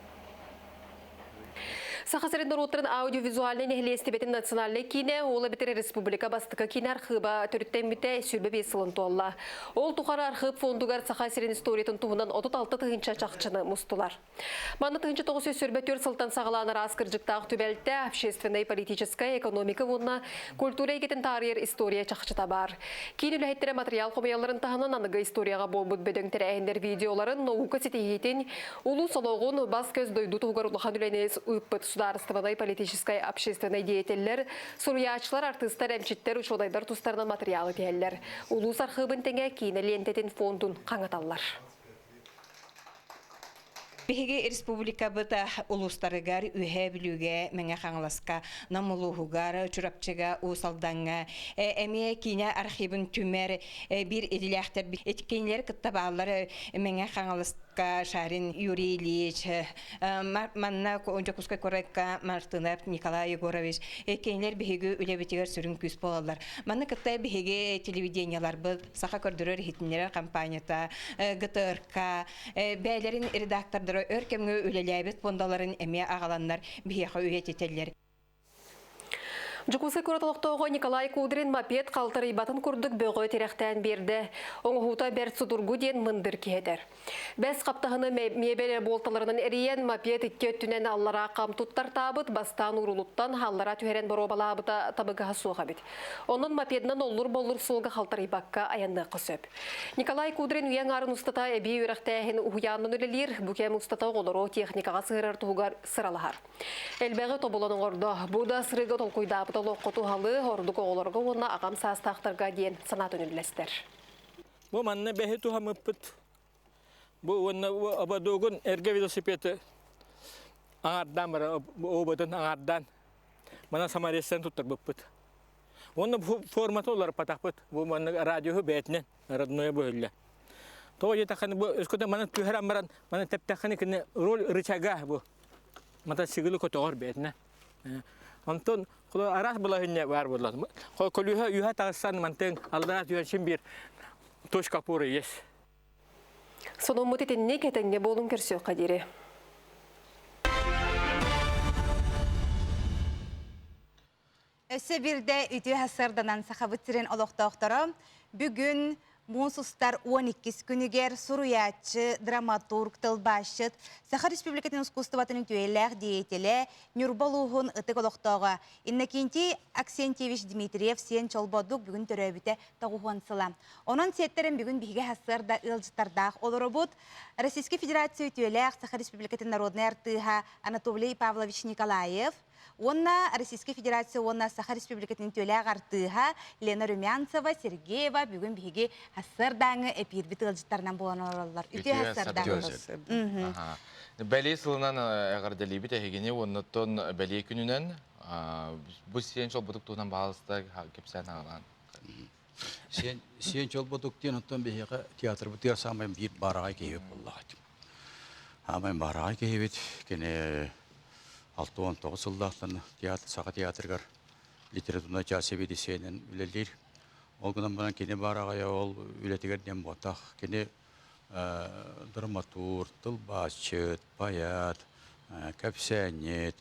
Саха сирин норуоттарын аудиовизуальнай нэһилиэстибэтин национальнай киинэ, ол эбэтэр республика бастакы киинэ архыыба төрүттэммитэ 25 сылын туолла. Ол тухары архыып фондугар Саха сирин историятын туһунан 36 тыһыынча чахчыны мустулар. Манна 1924 сылтан саҕалаан араас кырдьыктаах түбэлтэ, общественнай, политическай, экономика уонна культура эйгэтин таарыйар история чахчыта баар. Киин үлэһиттэрэ материал хомуйалларын таһынан аныгы историяҕа буолбут бөдөҥ тэрээһиннэр видеоларын, наука ситиһиитин, улуус олоҕун, бас-көс дойду туһугар улахан үлэни ыыппыт судаарыстыбанай, политическай, общественнай деятеллэр, суруйааччылар, артыыстар, эмчиттэр, учуонайдар тустарынан материалы тиһэллэр. Улуус архыыбын тэҥэ киинэ лиэнтэтин фондун хаҥаталлар. Биһиги республикабыт улуустарыгар Үөһээ Бүлүүгэ, Мэҥэ Хаҥаласка, Нам улууһугар, Чурапчыга, Уус Алдаҥҥа эмиэ киинэ архивын түмэр биир идэлээхтэр кинилэр кытта бааллар Мэҥэ Хаҥаласка Шарин Юрий Ильич, манна Дьокуускай куоракка Мартынов Николай Егорович кинилэр биһиги үлэбитигэр сүрүн күүс буолаллар. Манна кытта биһиги телевидениеларбыт, Саха көрдөрөр иһитиннэрэр компанията, ГТРК, бэйэлэрин редактордара өр кэмҥэ үлэлээбит пуондаларын эмиэ аҕаланнар биһиэхэ үйэтитэллэр. Дьокуускай куорат олохтооҕо Николай Кудрин мопед халтарыйбатын курдук бөҕө тирэхтээн биэрдэ. Оҥоһуута бэрт судургу диэн мындыр киһи этэр. Бэс хаптаһыны миэбэл буолталарынан эрийэн, мопед икки өттүнэн аллараа хам туттартаабыт, бастаан уурулуттан аллара түһэрэн боруобалаабыта табыгаһа суох эбит. Онон мопедынан оллур-боллур суолга халтарыйбакка айанныахха сөп. Николай Кудрин үйэ аҥаарын устата эбии үөрэхтээһин уһуйаанынан үлэлиир, бу кэм устата оҕолору техникаҕа сыһыарар туһугар сыралаһар. Элбэҕи тобулан оҥордо. Бу да сырыыга толкуйдаабыт олоххо туһалыы, ордук оҕолорго уонна аҕам саастаахтарга диэн санаатын үллэстэр. Бу манна бэһи туһамыппыт. Бу уонна ободугун эргэ велосипеды аҥардаан бара ободун аҥардаан мана саморезтан туттарбыппыт. Уонна формата уларыппатахпыт. Бу манна радиоһу бэйэтинэн родное бөһүллэ. Тоҕо диэтэххинэ бу өскөтө маны түһэрэн баран маны тэптэххинэ кини роль рычага бу мотоциклы көтөҕөр бэйэтинэ. Онтон араас балаһынньа баар буолла. Көлүөһэ үһэ таҕыссан мантан аллараа түһэн син биир точка опоры есть. Сонуммут итинник этэҥҥэ буолун көрсүөххэ диэри. Өссө биирдэ үтүө сарсыарданан Сахабыт сирин олохтоохторо бүгүн муус устар 12 күнүгэр суруйааччы, драматург, тылбаасчыт, Саха Республикатын искусствотын үтүөлээх деятелэ, Ньурба улууһун ытык олохтооҕо Иннокентий Аксентьевич Дмитриев сиэн Чолбодук бүгүн төрөөбүтэ тоҕуһуон сыла. Онон сиэттэрин бүгүн биһиги сарсыарда ыалдьыттардаах олоробут. Российскай Федерация үтүөлээх Саха Республикатын народнай артыыһа Анатолий Павлович Николаев, Уонна Российскай Федерация уонна Саха Республикатын үтүөлээх артыыһа Лена Румянцева, Сергеева бүгүн биһиги сарсыардааҥы эпиирбит ыалдьыттарынан буолан олороллор. Үтүө сарсыарда. Бэлиэ сылынан эҕэрдэлиибит эһигини уоннаттан бэлиэ күнүнэн бу сиэн чолбутук туһунан баһаалыста кэпсээн аҕалаан. Сиэн сиэн чолбутук диэн оттон биһиэхэ театрбытыгар саамай биир баараҕай киһи буоллаҕа. Аамай баараҕай киһибит кини 69 сыллаахтан театр Саха театрыгар литературнай чаас сэбиэдиссэйинэн үлэлиир. Ол гынан баран кини баараҕайа ол үлэтигэр диэн буотах. Кини драматург, тылбаасчыт, поэт, кэпсээнньит,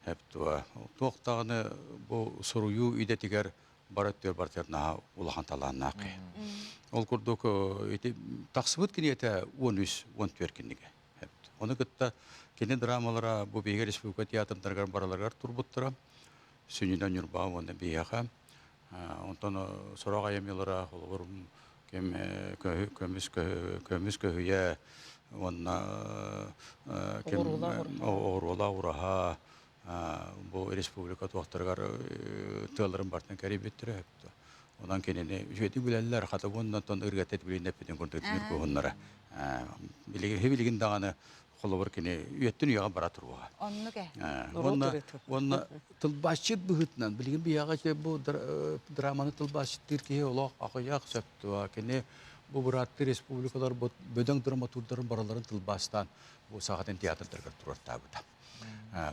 эптуа. Туох даҕаны бу суруйуу идэтигэр бары өттүгэр барытыгар наһаа улахан талааннаах киһи. Ол курдук ити тахсыбыт кинигэтэ 13 14 кинигэ. Ону кытта кини драмалара бу биһиги республика театрдарыгар барыларыгар турбуттара. Сүнньүнэн Ньурба уонна биһиэхэ. Онтон сорох айымньылара холобур ким көмүс көмүс көһүйэ уонна ким оҕуруолаах ураһа бу республика туохтарыгар тыаларын бартан кэрийбиттэрэ онон кинини үчүгэйдик билэллэр хата уонна оттон ырыата билин эппитин курдук ньургуһуннара билигин билигин даҕаны холобур кини үйэттэн үйэҕэ бара туруоҕа оннук э уонна уонна тылбаасчыт быһыытынан билигин биһиэхэ бу драманы тылбаасчыттыыр киһи олох аҕыйах сөптуа кини бу бырааттыы республикалар бөдөҥ драматурдарын барыларын тылбаастаан бу сахатын театрдарыгар туруортаабыта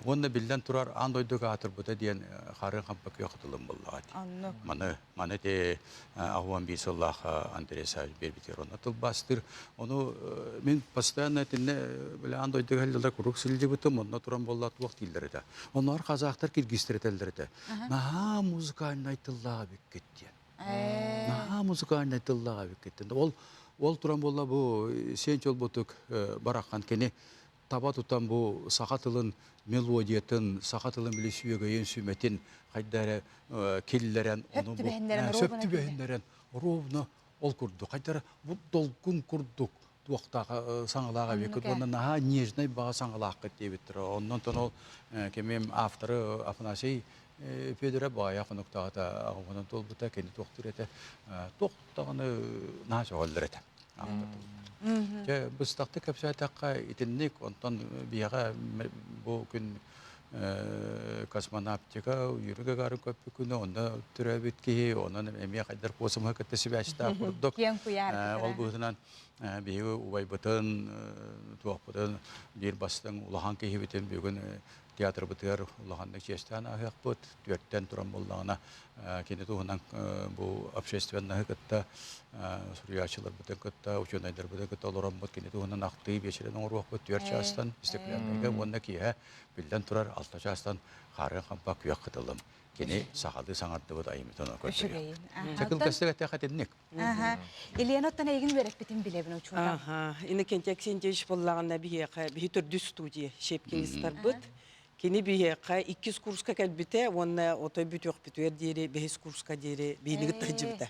Уонна биллэн турар, аан дойдуга аатырбыта диэн хаарыан хампа күөх тылым буоллаҕа дии. Маны, маны те 81 сыллаах Андрей Савич биэрбитигэр онно тылбаастыыр. Ону мин постоянно итиннэ били аан дойдуга сылдьылар куруук сылдьыбытым, онно туран буолла туох дииллэр этэ. Оннооҕор казахтар киргизтэр этэллэр этэ. Наһаа музыкальнай тыллаах эбиккит диэн. Наһаа музыкальнай тыллаах эбиккит диэн. Ол ол туран буолла бу сиэн чолбутук бараххан кини таба тутан бу саха тылын мелодиятын, саха тылын били сүөгэйин, сүмэтин хайда эрэ киллэрэн, ону бу сөп түбэһиннэрэн, ровно ол курдук, хайда эрэ бу долгун курдук туохтаах саҥалаах эбиккит уонна наһаа нежнай баҕа саҥалааххыт диэбиттэр. Оннон ол кимим авторы Афанасий Федоров баайа хонуктаҕата аҕабынан туолбута, кини туохтуур этэ, туох даҕаны наһаа сөҕөллөр этэ. Дьэ, быстахтык кэпсээтэххэ итинник, онтон биһиэхэ бу күн космонавтика Юрий Гагарин көппүт күнэ, онно төрөөбүт киһи, онон эмиэ хайдар космоһы кытта сибээстээх курдук. Киэҥ куйаар Ол быһыытынан биһиги убайбытын, туохпутун биир бастыҥ улахан киһибитин бүгүн театрбытыгар улаханнык чиэстээн ааһыахпыт. Түөртэн туран буоллаҕына кини туһунан бу общественноһы кытта суруйааччыларбытын кытта, учуонайдарбытын кытта олороммут кини туһунан ахтыы биэчэрин оҥоруохпут түөрт чаастан стеклянныйга уонна киэһэ биллэн турар алта чаастан хаарыан хампа күөх кытылым кини сахалыы саҥардыбыт айымньытын көрдөрүөхпүт. Чэ кылгастык эттэххэ итинник. Елена оттон эйигин үөрэппитин билэбин учуутал. Иннокентий Аксентьевич буоллаҕына биһиэхэ биһи төрдүс студия Щепкинистарбыт. Кини биһиэхэ иккис курска кэлбитэ уонна отой бүтүөхпүтүгэр диэри бэһис курска диэри биһиги кытта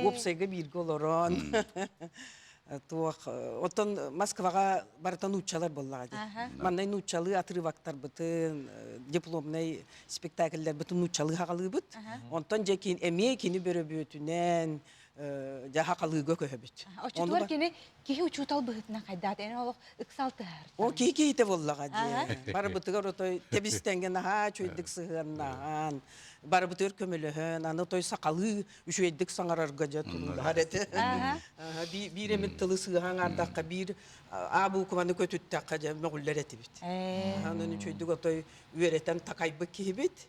Уопсайга бииргэ олорон туох оттон Москваҕа барыта нууччалар буоллаҕа дии. Маннай нууччалыы отрывоктарбытын, дипломнай спектакльлэрбитин нууччалыы хаҕалыыбыт. Онтон дьэ эмиэ кини бөрөбүөтүнэн дьэ хахалыыга көһөбүт. Оччотугар кини киһи учуутал быһыытынан хайдаат эн олох ыксал тыһаар. О киһи киһитэ буоллаҕа дии. Барыбытыгар отой тэбистэнген наһаа үчүгэйдик сыһыаннаан, барыбытыгар көмөлөһөн, аны той сахалыы үчүгэйдик саҥарарга дьэ туруулаһар этэ. Биир эмит тылы сыыһа аҥаардахха биир а буукубаны көтүттэххэ дьэ мөҕүллэр этибит. Онон үчүгэйдик отой үөрэтэн такайбыт киһибит.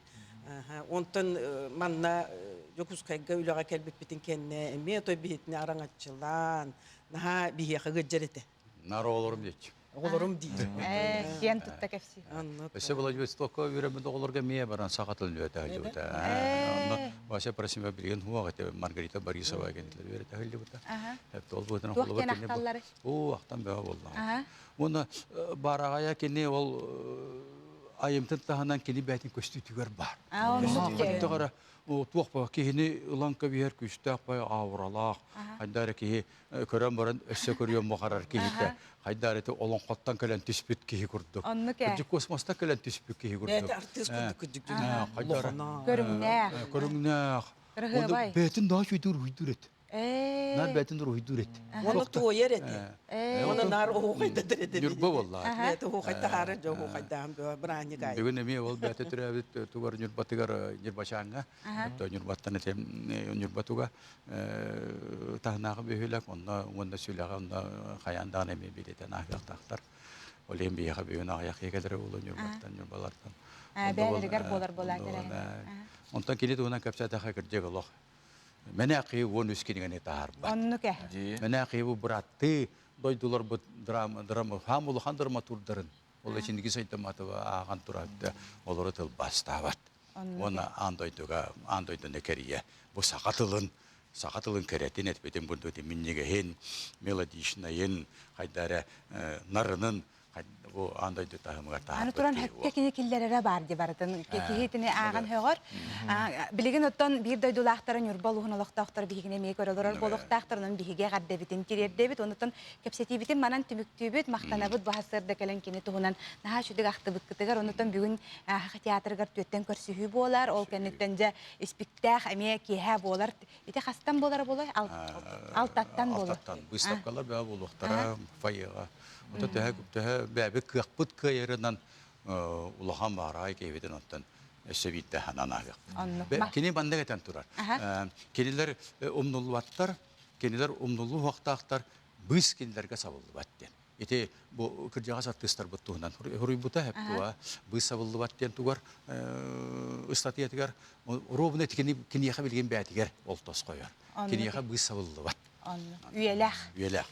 Онтон манна Дьокуускайга үлэҕэ кэлбиппитин кэннэ эмиэ той биһитини араҥаччылаан, наһаа биһиэхэ ыалдьар этэ. Наар оҕолорум диэччи. Оҕолорум диир. Киэн тутта кэпсиир. Өссө Владивостокка үөрэммит оҕолорго эмиэ баран саха тылын үөрэтэ сылдьыбыта. Онно Вася Просимов билигин суох этэ, Маргарита Борисова кэннилэр үөрэтэ сылдьыбыта. Ол быһыытынан Туох диэн ахталлары? Оо, ахтан бөҕө буоллаҕа. Уонна баараҕайа кини ол. айымтын таһынан кини бэйэтин көстүүтүгэр баар. Хайдах эрэ туох ба киһини ылан кэбиһэр күүстээх бай ауралаах, хайда эрэ киһи көрөн баран өссө көрүөн баҕарар киһитэ, хайда эрэ олоҥхоттон кэлэн түспүт киһи курдук. Оннук ээ. Кырдьык космостан кэлэн түспүт киһи курдук. Бэйэтэ артыыс курдук кырдьык Көрүҥнээх. Көрүҥнээх. Кырыһыабай. Бэйэтин даа чүйдүүр уйдуур эт. Наар бэйэтин уруһуйдуур эт. Уонна туойар этэ. Уонна наар оһуохайдатар этэ. Ньурба буолла. Бэйэтэ оһуохайдаһаары дьэ оһуохайдаһан бырааһынньык аайы. Бүгүн эмиэ ол бэйэтэ төрөөбүт тугар Ньурбатыгар Ньурбачааҥҥа, Ньурбаттан этим Ньурбатуга таһынааҕы бөһүөлэк онно уонна сүлэҕэ онно хайаан даҕаны эмиэ билэтэн ааһыахтаахтар. Ол иһин биһиэхэ бүгүн аҕыйах киһи буолуо Ньурбаттан, Ньурбалартан. Бэйэлэригэр буолар буолаа Онтон кини туһунан кэпсээтэххэ кырдьык олох Мэнээхи 13 кинигэни таһаарбат. Оннук ээ. Мэнээхи бу быраттыы дойдуларбыт драма, драма, хаам улахан драматурдарын ол ичиниги сайдаматыба ааҕан турарда олору тылбаастаабат. Уонна аан дойдуга, аан дойдуну кэрийэ бу саха тылын саха тылын кэрэтин этпитин курдук минньигэһин, мелодичнайын, хайда эрэ нарынын бу аан дойду таһымыгар Аны туран хөккө кини киллэрэрэ бар ди барытын киһитини ааҕан хөҕөр. Билигин оттон биир дойдулаахтара Ньурба улууһун олохтоохторо биһигини эмиэ көрө олорор буолуохтаахтар. Онон биһиги эҕэрдэбитин тириэрдэбит. Онутун кэпсэтиибитин манан түмүктүүбүт. Махтанабыт бу сарсыарда кэлэн кини туһунан наһаа үчүгэй ахтыбыккытыгар. Онутун бүгүн Саха театрыгар түөттэн көрсүһүү буолар. Ол кэнниттэн дьэ испиктээх эмиэ киэһэ буолар. Ити хастан буолара буолуой? Алтаттан буолуо. Алтаттан. Выставкалар бөҕө буолуохтара фойеға. Ото төһө төһө бэйэбит кыахпыт кыайарынан улахан баараай киһибитин оттон өссө биирдэ ханан ааһыахпыт. Кини маннык этэн турар. Кинилэр умнуллубаттар, кинилэр умнуллуу уохтаахтар, быыс кинилэргэ сабыллыбат диэн. Ити бу кырдьаҕас артыыстарбыт туһунан суруйбута хэптуа быыс сабыллыбат диэн тугар ыстатыйатыгар ровно ити киниэхэ билигин бээтигэр ол тосхойор. Киниэхэ быыс сабыллыбат. Үйэлээх. Үйэлээх.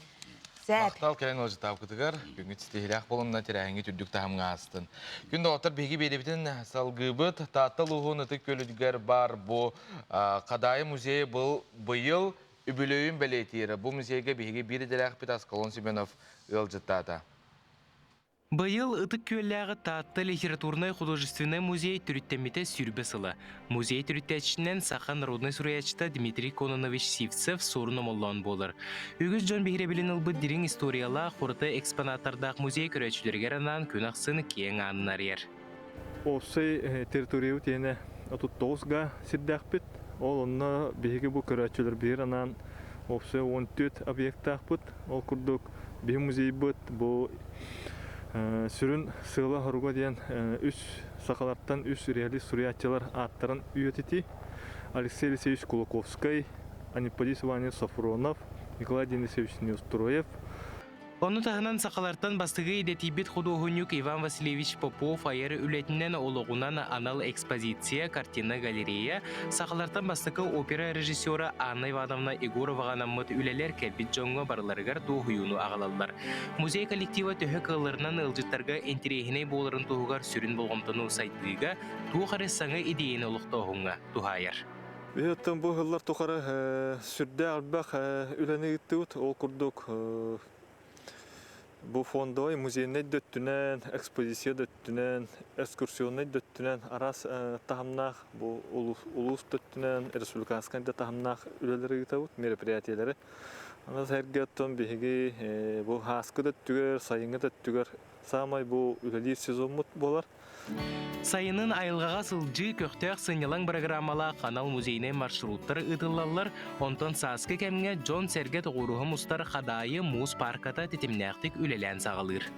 Махтал кэлэн ыалдьытаабыкытыгар күҥҥүт ситиһиилээх буолунна тэрээһиҥҥит үрдүк таһымҥа аастын. Күн доҕоттор биһиги биэрэбитин салгыыбыт. Таатта улууһун Ытык Күөлүгэр баар бу Хадаайы музейа был быйыл үбүлүөйүн бэлиэтиир. Бу музейга биһиги биир идэлээхпит Аскалон Семенов ыалдьыттаата. Быйыл Ытык Күөллээҕи Таатта литературнай-художественнай музей төрүттэммитэ 20 сыла. Музей төрүттээччитинэн саха народнай суруйааччыта Дмитрий Кононович Сивцев суорун омоллоон буолар. Үгүс дьон биһирэбилин ылбыт дириҥ историялаах, ураты экспонаттардаах музей көрөөччүлэригэр анаан күн ахсын киэҥ аанын арыйар. Уопсай территориябыт иэнэ 39 га сирдээхпит. Ол онно биһиги бу көрөөччүлэрбитигэр анаан уопсай 14 объектаахпыт. Ол курдук биһи музейбыт бу сүрүн сыала-соруга диэн үс сахалартан үс реалист суруйааччылар ааттарын үйэтитии. Алексей Алексеевич Кулаковскай, Анипполис Иванович Софронов, Николай Денисович Неустроев, Ону таһынан сахалартан бастакы идэтийбит худуоһунньук Иван Васильевич Попов айар үлэтинэн олоҕунан анал экспозиция, картина галерея, сахалартан бастакы опера режиссера Анна Ивановна Егороваҕа анаммыт үлэлэр кэлбит дьоҥҥо барыларыгар дуоһуйууну аҕалаллар. Музей коллектива төһө кыалларынан ыалдьыттарга интэриэһинэй буоларын туһугар сүрүн болҕомтону сайдыыга, туох эрэ саҥа идиэйэни олохтооһуҥҥа туһаайар. Биһиэттэн бу сыллар тухары сүрдээх элбэх үлэни ыыттыбыт. Ол курдук бу фондовай музейнай да өттүнэн, экспозиция да өттүнэн, экскурсионнай да өттүнэн араас таһымнаах бу улуус да өттүнэн, республиканскай да таһымнаах үлэлэри ыытабыт, мероприятиелэри. Аны сэргэ оттон биһиги бу һааскы да өттүгэр, сайыҥҥы да өттүгэр саамай бу үлэлиир сезоммут буолар. Сайынын айылҕаҕа сылдьыы көхтөөх сынньалаҥ бырагыраамалаах анал музейнай маршруттар ыытыллаллар, онтон сааскы кэмҥэ дьон-сэргэ тоҕуоруһа мустар Хадаайы муус паарката тэтимнээхтик үлэлээн саҕалыыр.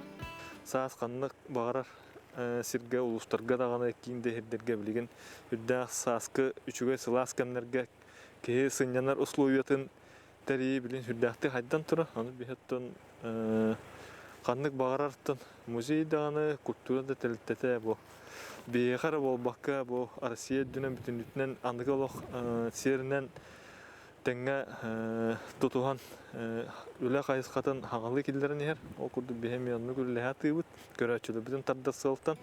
Саас ханнык баҕарар сиргэ, улуустарга даҕаны киин да сирдэргэ билигин үрдээх сааскы үчүгэй сылаас кэмнэргэ киһи сынньанар условиятын тэрийии билин сүрдээхтик хайдан турар. Ону биһиттэн ханнык баҕарартан музей даҕаны, культура да тэрилтэтэ бу биһиэхэ эрэ буолбакка бу Россия үрдүнэн бүтүннүүтүнэн аныгы олох сиэринэн тэҥҥэ тутуһан үлэ хайысхатын хаҥалыы киллэрэн иһэр. Ол курдук биһи эмиэ оннук үлэлэһэ сатыыбыт, көрөөччүлэрбитин тардар сыалтан.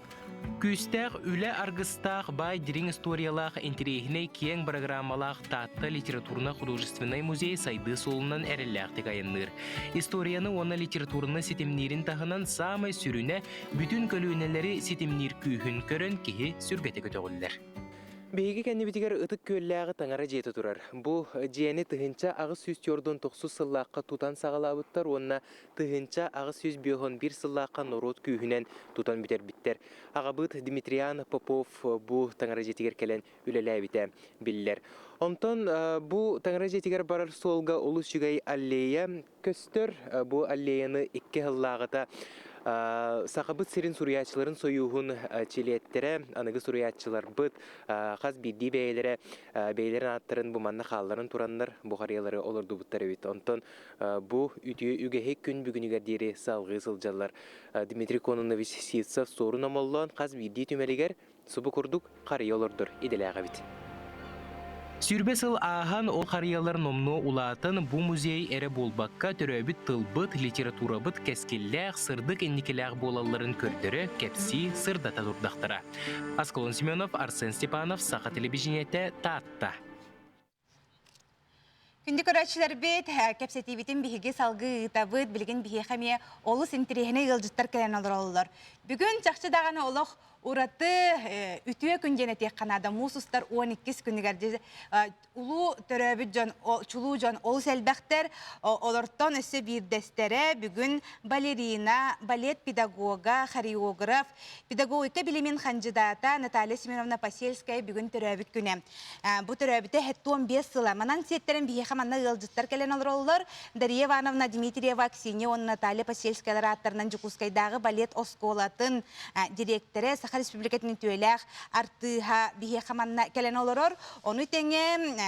Күүстээх үлэ аргыстаах баай дириҥ историялаах интэриэһинэй киэҥ бырагыраамалаах Таатта литературно-художественнай музей сайдыы суолунан эрэллээхтик айанныыр. Историяны уонна литератураны ситимниирин таһынан саамай сүрүнэ бүтүн көлүөнэлэри ситимниир күүһүн көрөн киһи сүргэтэ көтөҕүллэр. Биһиги кэннибитигэр Ытык Күөллээҕи таҥара дьиэтэ турар. Бу дьиэни 1849 сыллаахха тутан саҕалаабыттар уонна 1851 сыллаахха норуот күүһүнэн тутан бүтэрбиттэр. Аҕабыт Дмитриан Попов бу таҥара дьиэтигэр кэлэн үлэлээбитэ биллэр. Онтон бу таҥара дьиэтигэр барар суолга олус үчүгэй аллея көстөр. Бу аллеяны икки сыллааҕыта Сахабыт сирин суруйааччыларын сойууһун чилиэттэрэ, аныгы суруйааччыларбыт хас биирдии бэйэлэрэ бэйэлэрин ааттарын бу манна хаалларан тураннар бу харыйалары олордубуттар эбит. Онтон бу үтүө үгэһи күн бүгүнүгэр диэри салҕыы сылдьаллар. Дмитрий Кононович Сивцев суорун омоллоон хас биирдии түмэлигэр субу курдук харыйа олордор идэлээх эбит. 20 сыл ааһан ол харыйалар номнуо улаатан бу музей эрэ буолбакка төрөөбүт тылбыт, литературабыт кэскиллээх, сырдык инникилээх буолалларын көрдөрө, кэпсии, сырдата турдахтара. Аскалон Семенов, Арсен Степанов, Саха телевидениетэ, Таатта. Күндү көрөөччүлэрбит, кэпсэтиибитин биһиги салгыы ыытабыт. Билигин биһиэхэ эмиэ олус интэриэһинэй ыалдьыттар кэлэн олороллор. Бүгүн чахчы даҕаны олох ураты үтүө күн диэн этиэххэ наада. Муус устар 12 күнүгэр улуу төрөөбүт дьон, чулуу дьон олус элбэхтэр. Олортон өссө биирдэстэрэ бүгүн балерина, балет педагога, хореограф, педагогика билимин хандьыдаата Наталья Семеновна Посельская бүгүн төрөөбүт күнэ. Бу төрөөбүтэ 75 сыла. Манан сиэттэрин биһиэхэ манна ыалдьыттар кэлэн олороллор. Дария Ивановна Дмитриева, Ксения уонна Наталья Посельскаялар ааттарынан Дьокуускайдааҕы балет оскуолатын дириэктэрэ, Саха Республикатын үтүөлээх артыыһа биһиэхэ манна кэлэн олорор. Ону тэҥэ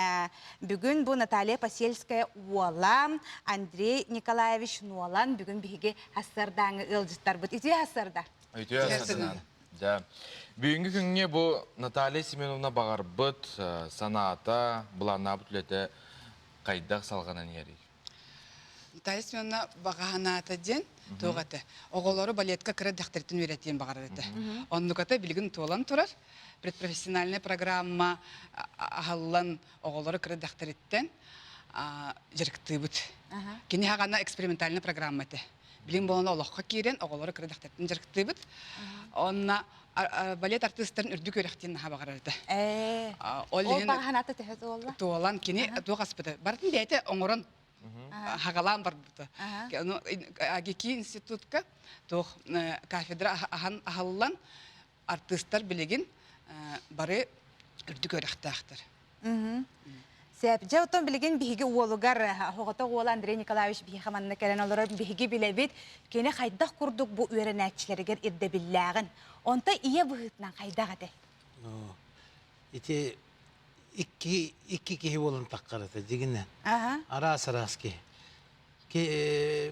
бүгүн бу Наталья Посельская уола Андрей Николаевич Нуолан бүгүн биһиги сарсыардааҥы ыалдьыттарбыт. Үтүө сарсыарда. Үтүө сарсыарда. Дьэ, бүгүҥҥү күҥҥэ бу Наталья Семеновна баҕарбыт санаата, былааннаабыт үлэтэ хайдах салҕанан иһэрий? Наталья Семеновна баҕа санаата диэн туох этэ? Оҕолору балетка кыра дэхтэртэн үөрэтиэн баҕарар этэ. Оннуката билигин туолан турар. Предпрофессиональная программа аһыллан оҕолору кыра дэхтэриттэн дьарыктыыбыт. Кини хаҕана экспериментальная программа этэ. Билим буолан олоххо киирэн оҕолору кыра дэхтэртэн дьарыктыыбыт. Онно балет артыыстарын үрдүк үөрэхтиин наһаа баҕарар этэ. Ол иһин баҕа төһө туолла? Туолан кини туох аспыта. Барытын бэйэтэ оҥорон хагалаан барбыта. АГИКИ институтка туох кафедра аһан аһыллан артыыстар билигин бары үрдүк үөрэхтээхтэр. Сөп. Дьэ, оттон билигин биһиги уолугар, оҕото уола Андрей Николаевич биһиэхэ манна кэлэн олорор биһиги билэбит. Кини хайдах курдук бу үөрэнээччилэригэр ирдэбиллээҕин. Онто ийэ быһыытынан хайдах этэй? Ити икки икки киһи буолан таххарата дьигинэн. Араас-араас киһи.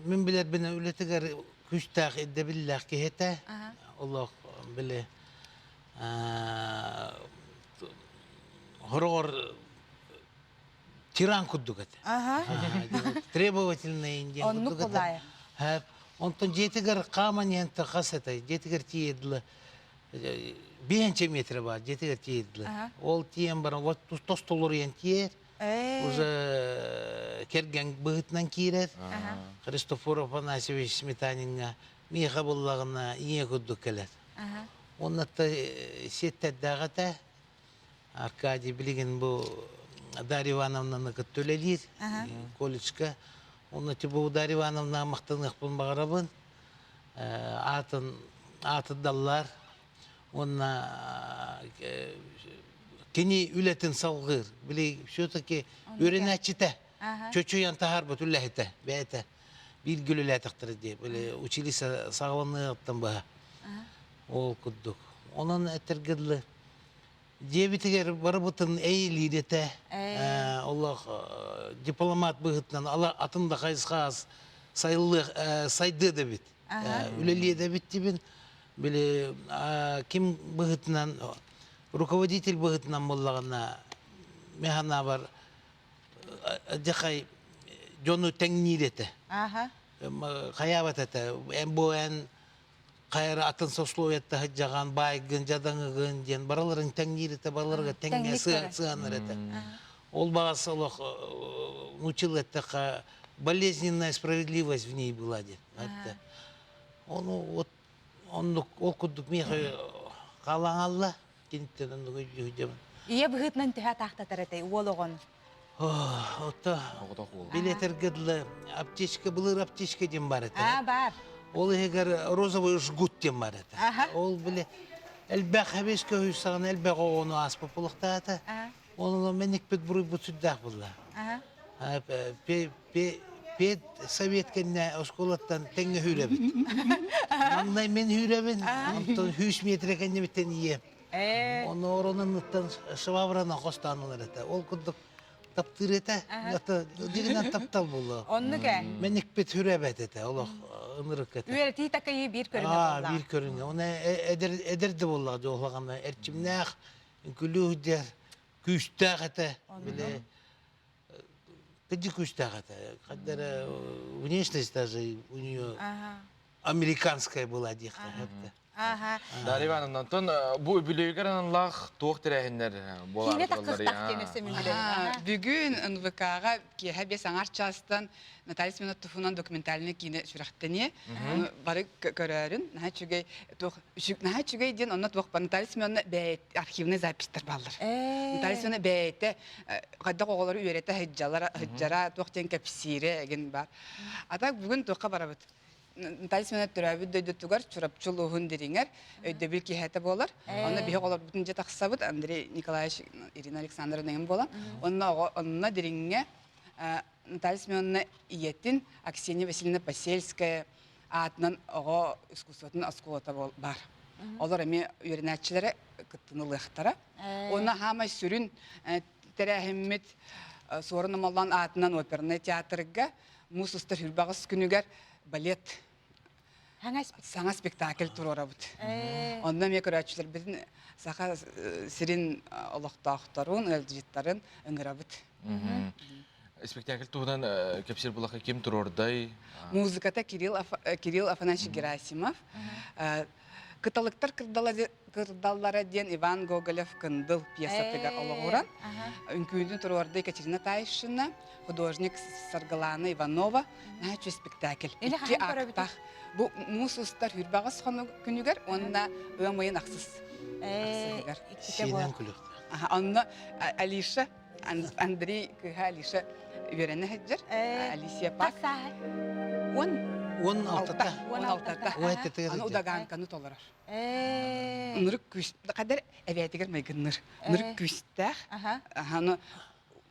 Мин билэрбинэн үлэтигэр күүстээх ирдэбиллээх киһи этэ. Олох били хороҕор тиран курдук этэ. Требовательный диэн Оннук курдук этэ. Онтон дьиэтигэр хааман иһэн хас этэй? Дьиэтигэр тиийдилэ. Биэнчэ метр бар, дьиэтигэр тиийдилэ. Ол тиийэн баран, вот тостолоруйан тиэр. Уже кэргэн быһытынан киирэр. Христофор Афанасьевич Сметаниҥҥа миэхэ буллаҕына ийэ курдук кэлэр. Уонна сиэттэрдээх этэ. Аркадий билигин бу Дарья Ивановнаны кытта үлэлиир колледжка. Онно бу Дарья Ивановнаҕа махтаныахпын баҕарабын. Аатын аатырдаллар уонна кини үлэтин салгыыр. Били все-таки үөрэнээччитэ чочуйан таһаарбыт үлэһитэ бэйэтэ бииргэ үлэлээтэхтэрэ дии. Били училище саҕаланыаҕыттан быһа. Ол курдук. Онон этэргэ дылы дьиэбитигэр барыбытын эйилиир этэ. Олох дипломат быһыытынан атын да хайысхаас сайдыа да эбит. Үлэлиэ да эбит дибин. Били ким быһыытынан руководитель быһыытынан буоллаҕына мин санаабар дьахай дьону тэҥниир этэ. Хайаабат этэ. Бу эн Хайара атын сословиетта сылдьаҕан, баайгын, дьадаҥыгын диэн барыларын тэҥниир этэ, барыларга тэҥҥэ сыһанар этэ. Ол баҕас олох научил эттэххэ болезненная справедливость в ней была диэн. Ону вот оннук ол курдук миэхэ хаалаҥалла киниттэн оннук өйдүүһүдьэбин. Ийэ быһыытынан төһө атаахтатар этэй уол оҕон? Ото билетэргэ дылы аптечка былыр аптечка диэн бар этэ. Аа бар. Ол иһигэр розовый жгут диэн бар этэ. Ол били элбэх эбис көһүй саҕана элбэх оҕону ааспыт булуктаата. Онон мэникпит буруйбут сүрдээх булла. Пед совет кэннэ оскуолаттан тэҥҥэ хүүрэбит. Маҥнай мин хүүрэбин, онтон 100 метр кэннибиттэн ийэм. Ону оронуттан швабраны хостоон ылар этэ. Ол курдук таптыыр этэ. Это дигинэн таптал буолла. Оннук ээ. Мэникпит хүрээбэт этэ, олох ынырык этэ. Үөрэтии такайыы биир көрүҥэ буолла. Биир көрүҥэ. Оны эдэр эдэр да буоллаҕа дьоһулагана эрчимнээх, үҥкүлүү дэр күүстээх этэ. Били Кыдьы күүстээх этэ. Хаддар внешность даже у нее американская была диэххэ. Ага. Дарья Ивановна, онтон бу үбүлүөйгэр аналлаах туох тэрээһиннэр Киинэ таххыстах диэн өссө мин билэбин. Бүгүн НВК-ҕа киэһэ биэс аҥар чаастан Наталья Семеновна туһунан документальный киинэ сүрэхтэниэ. Ону бары көрөөрүн, наһаа үчүгэй туох наһаа үчүгэй диэн онно туох Наталья Семеновна бэйэ архивный записьтар бааллар. Наталья Семеновна бэйэтэ хайдах оҕолору үөрэтэ сылдьалара сылдьара туох диэн кэпсиирэ эгин бар. А так бүгүн туохха барабыт? Наталья Семеновна төрөөбүт дойдутугар Чурапчы улууһун Дириҥэр өйдөбүл киэһэтэ буолар. Онно биһи оҕолорбутун дьэ тахсабыт Андрей Николаевич, Ирина Александровна эҥин буолан. Онно оҕо онно Дириҥҥэ Наталья Семеновна ийэтин Аксения Васильевна Посельская аатынан оҕо искусствотын оскуолата баар. Олор эмиэ үөрэнээччилэрэ кыттыны ылыахтара. Уонна хаамай сүрүн тэрээһиммит Суорун Омоллоон аатынан опернай театрга муус устар хүрбэҕис күнүгэр балет саҥа спектакль туруорабыт. Онно эмиэ көрөөччүлэрбитин саха сирин олохтоохторун, ыалдьыттарын ыҥырабыт. Спектакль туһунан кэпсиир булаха ким туруордай? Музыката Кирилл, Кирилл Афанасьевич Герасимов. Кыталыктар кырдаллара диэн Иван Гоголев Кындыл пьесатыгар олоҕуран үҥкүүнү туруорда Екатерина Таишина, художник Саргылана Иванова наһаа үчүгэй спектакль. Икки актах. Бу муус устар хүрбэҕис хонук күнүгэр уонна ыам ыйын ахсыс ахсыһыгар. Сиэнэн күлүөхтэр. Онно Алиша Андрей кыыһа Алиша үөрэнэ сылдьар. Алисия Пак. 16-та. 16-та. Аны удаганканы толорор. Нырык күүс кадер эбээтигэр майгынныр. Нырык күүстээх. Аны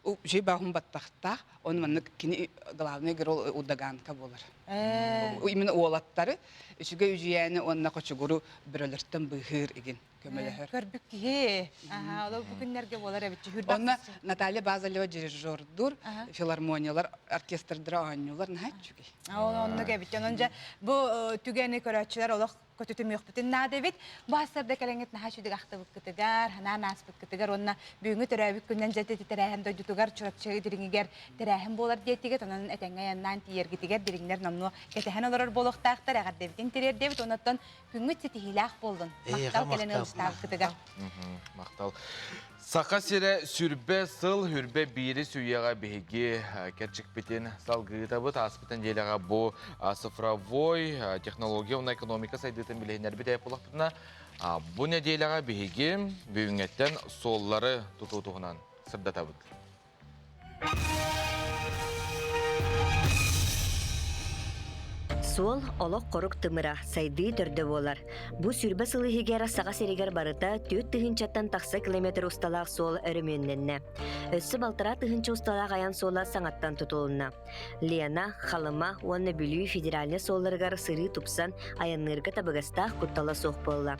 үчүгэй баҕын баттахтаах. Оны маннык кини главный герой удаганка буолар. Именно уолаттары үчүгэй үдьүйээни уонна хочугуру бөрөлөртөн быыһыыр игин. көмөлөһөр. Көрбүт киһи. Аха, ол бу күннэргэ буолар эбит. Онно Наталья Базалева дирижердур, филармониялар, оркестрдара оонньуулар наһаа үчүгэй. Ол оннук эбит. Онон дьэ бу түгэни көрөөччүлэр олох көтүтүмүөхпүтүн наада эбит. Бу астарда кэлэҥҥит наһаа үчүгэй ахтыбыккытыгар, ханаан ааспыккытыгар уонна бүгүҥҥү төрөөбүт күннэн дьэ тэрээһин дойдутугар Чурапчы дириҥигэр тэрээһин буолар диэтигит. Онон этэҥҥэ айаннаан тиийэргитигэр дириҥнэр номнуо кэтэһэн олорор буолуохтаахтар. Эҕэрдэбитин тириэрдэбит. Онон Күҥҥүт ситиһиилээх буоллун. Махтал кэлэн ыалдьытаабыккытыгар. Махтал. Саха сирэ сүрбэ сыл, хүрбэ биири сүүйэҕэ биһиги кэрчикпитин салгыытабыт. Ааспыт нэдиэлэҕэ бу цифровой технология уонна экономика сайдыытын билиһиннэрбит эп буоллахпытына, бу нэдиэлэҕэ биһиги бүгүҥҥэттэн суоллары тутуу туһунан сырдатабыт. Суол олох хорук тымыра, сайдыы төрдө буолар. Бу 20 сыл иһигэр Саха сиригэр барыта 4 тыһыынчаттан тахса километр усталаах суол өрөмүөннэннэ. Өссө балтараа тыһыынча усталаах айан суола саҥаттан тутулунна. Лена, Халыма уонна Бүлүү федеральнай суолларыгар сырыы тупсан, айанныырга табыгастаах куттала суох буолла.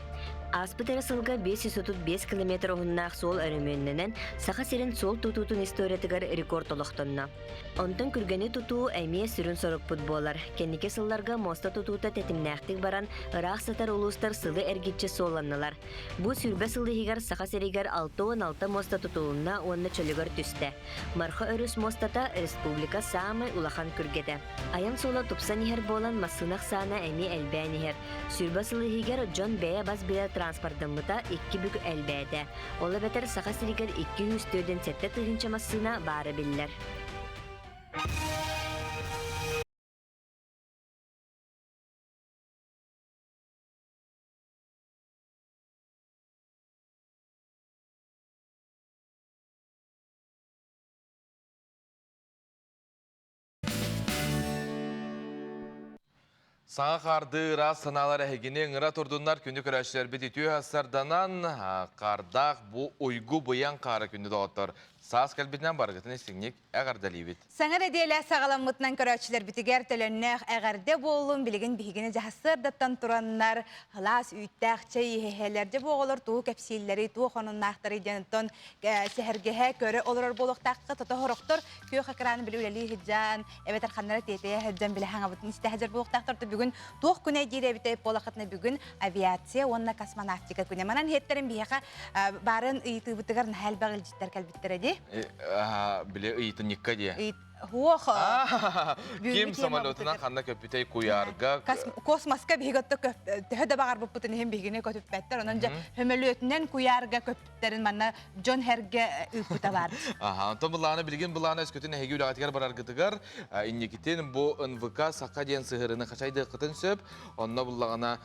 Ааспыт эрэ сылга 535 километр уһуннаах суол өрөмүөннэнэн, Саха сирин суол тутуутун историятыгар рекорд олохтонно. Онтон күргэни тутуу эмиэ сүрүн сорукпут буолар. Кэнники сылларга сылларга муоста тутуута тэтимнээхтик баран, ыраах сытар улуустар сылы эргиччи суолланнылар. Бу 20 сыл иһигэр Саха сиригэр 66 муоста тутулунна уонна чөлүгэр түстэ. Марха өрүс муостата республика саамай улахан күргэтэ. Айан суола тупсан иһэр буолан массыына ахсаана эмиэ элбээн иһэр. 20 сыл иһигэр дьон бэйэ бас билэр транспордаммыта икки бүк элбээтэ. Ол эбэтэр Саха сиригэр 247 тыһыынча массыына баара биллэр. Саҥа хаардыы ыраас санаалар эһигини ыҥыра турдуннар күнү көрөөччүлэрбит үтүө сарданан хаардаах бу уйгу быйаҥ хаара күндү доҕоттор саас кэлбитинэн барыгытын истиҥник эҕэрдэлиибит. Саҥа нэдиэлэ саҕаламмытынан көрөөччүлэрбитигэр төлөннөөх эҕэрдэ буоллун билигин биһигини дьаһассыардаттан тураннар сылаас үүттээх чэй иһэһэлэр дьэ бу оҕолор тугу кэпсииллэрий туох онуннаахтарый диэн оттон сэһэргэһэ көрө олорор буолуохтаахха тото сорохтор күөх экраны били үлэлии сылдьан эбэтэр ханнара тиэтэйэ сылдьан билэ хаҥабытын истэ сылдьар буолуохтаахтар бүгүн туох күнэ диир эбитэ буолахытына бүгүн авиация уонна космонавтика күнэ манан иһиттэрин биһиэхэ баарын ыйытыыбытыгар наһаа элбэх илдьиттэр кэлбиттэрэ дии били ыйытынньыкка дии Хуох. Ким самолетунан ханна көппүтэй куйаарга Космоска биһиги отто төһө да баҕарбыппытын иһин биһигини көтүппэттэр. Онон дьэ хөмөлүөтүнэн куйаарга көппүттэрин манна дьон хэргэ ыыппыта бар. Аха, онтон былааны билигин былааны өскөтүн эһиги үлэҕитигэр бараргытыгар инникитин бу НВК Саха диэн сыһырыны хачайдыаххытын сөп. Онно буллаҕына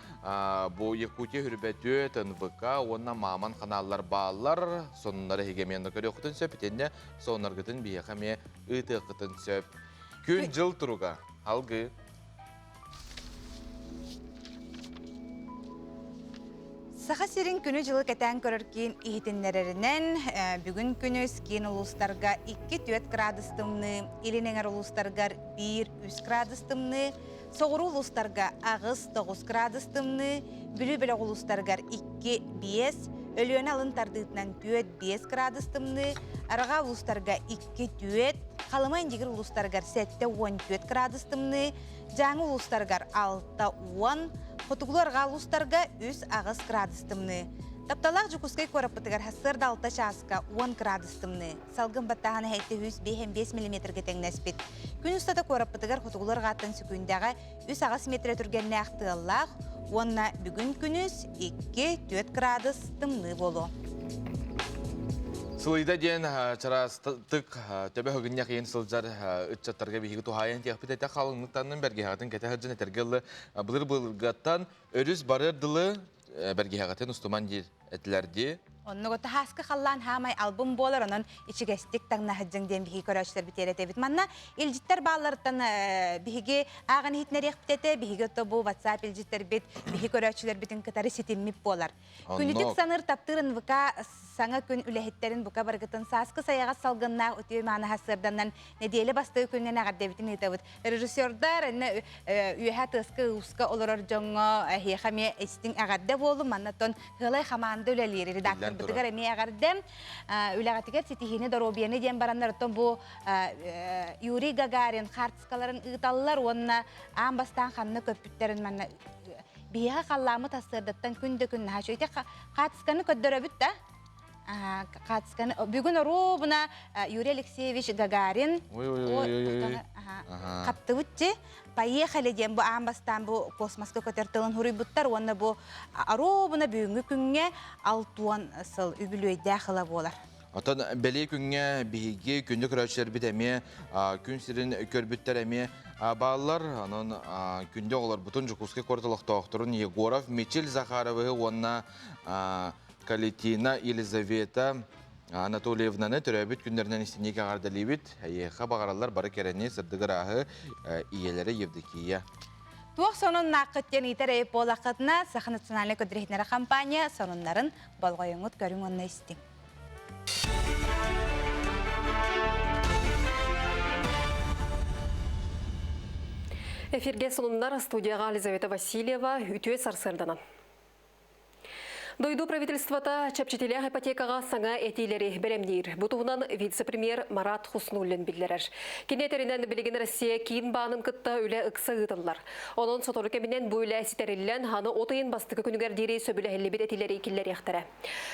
бу Якутия хүрбэтүөт, НВК уонна Маман ханааллар бааллар. Сонуннары эһиги эмиэ онно көрүөххүтүн сөп. Итиннэ сонуннаргытын биһиэхэ эмиэ ыытыаххытын сөп. Күн-дьыл туруга. Алгыы. Саха сирин күнү-дьылы кэтээн көрөр киин иһитиннэрэринэн, бүгүн күнүс киин улуустарга 2-4 градус тымныы, илин эҥэр улуустарыгар 1-3 градус тымныы, соҕуруу улуустарга 8-9 градус тымныы, Бүлүү бөлөх улуустарыгар 2-5, Өлүөнэ алын тардыытынан 4-5 градус тымныы, Арҕаа улуустарга 2-4, Халыма Индигир улуустарыгар 7-14 градус тымныы, Дьааҥы улуустарыгар 6-10, Хотугулуу арҕаа улуустарга 3-8 градус тымныы. Тапталлаах Дьокуускай куораппытыгар сарсыарда 6 чааска 10 градус тымныы. Салгын баттааһына 705 миллиметргэ тэҥнэспит. Күн устата куораппытыгар хотугулуу арҕааттан сүкүндэҕэ 3-8 метрэ түргэннээх тыаллаах уонна бүгүн күнүс 2-4 градус тымныы буолуо. Сылыйда диэн чараастык төбө хыгынньах иэн сылдьар ыччаттарга биһиги туһаайан тиэхпит этэ халыҥныктаннын бэргэһэҕитин кэтэ сылдьан этэргэ ылы былыр былыргаттан өрүс барыар дылы бэргэһэҕитин устуман диир этилэр дии. Оннук таһааскы халлаан хаамай албын буолар, онон ичигэстик таҥнаһыдьыҥ диэн биһиги көрөөччүлэрбит этэбит. Манна илдьиттэр баалларыттан биһиги ааҕан иһитинэриэхпит этэ, биһиги ото бу WhatsApp илдьиттэрбит, биһи көрөөччүлэрбитин кытары ситиммит буолар. Күнүтүк саныыр таптыыр НВК саҥа күн үлэһиттэрин бука барыгытын сааскы сайаҕас салгыннаах үтүө мааны сырданан нэдиэлэ бастакы күнүнэн эҕэрдэбитин ыытабыт. Режиссердар эннэ үөһэ тыаска ууска олорор дьоҥҥо эһиэхэ эмиэ истиҥ эҕэрдэ буоллун. Манна Тыалай хамаанда үлэлиир. Редакторбытыгар эмиэ эҕэрдэм. Үлэҕитигэр ситиһиини доруобуйаны диэн бараннар оттон бу Юрий Гагарин хаартыскаларын ыыталлар уонна аан бастаан ханна көппүттэрин манна биһиэхэ халлааммыт сарсыардаттан күн да күн наһаа үчүгэй. Хаартысканы көрдөрөбүт да. Хаартысканы бүгүн оруобуна Юрий Алексеевич Гагарин хаптыбыт чи Поехали диэн бу аан бастаан бу космоска көтөр тылын хуруйбуттар уонна бу оруобуна бүгүҥҥү күҥҥэ алтуон сыл үбүлүөйдээх ыла буолар. Оттон бэлиэ күҥҥэ биһиги күндү көрөөччүлэрбит эмиэ күн сирин көрбүттэр эмиэ бааллар. Онон күндү оҕолорбутун Дьокуускай куорат олохтоохторун Егоров Мичил Захаровиһы уонна Калитина Елизавета Анатольевнаны төрөөбүт күннэринэн истиҥник эҕэрдэлиибит. Эйиэхэ баҕараллар бары кэрэни, сырдык ырааһы, ийэлэрэ Евдокия. Туох сонуннааххыт диэн ыйытар эйип буолаххытына, Саха национальнай көдүрүһүннэрэ компания сонуннарын болҕойоҥҥут көрүҥ уонна истиҥ. Эфирге сонуннар студияға Елизавета Васильева үтүө сарсыарданан. Дойду правительствота чэпчэтилээх ипотекаҕа саҥа этиилэри бэлэмниир. Бу туһунан вице-премьер Марат Хуснуллин биллэрэр. Кини этэринэн билигин Россия киин баанын кытта үлэ ыкса ыытыллар. Онон сотору кэминэн бу үлэ ситэриллэн, аны от ыйын бастакы күнүгэр диэри сөбүлэһиллибит этиилэри киллэриэхтэрэ.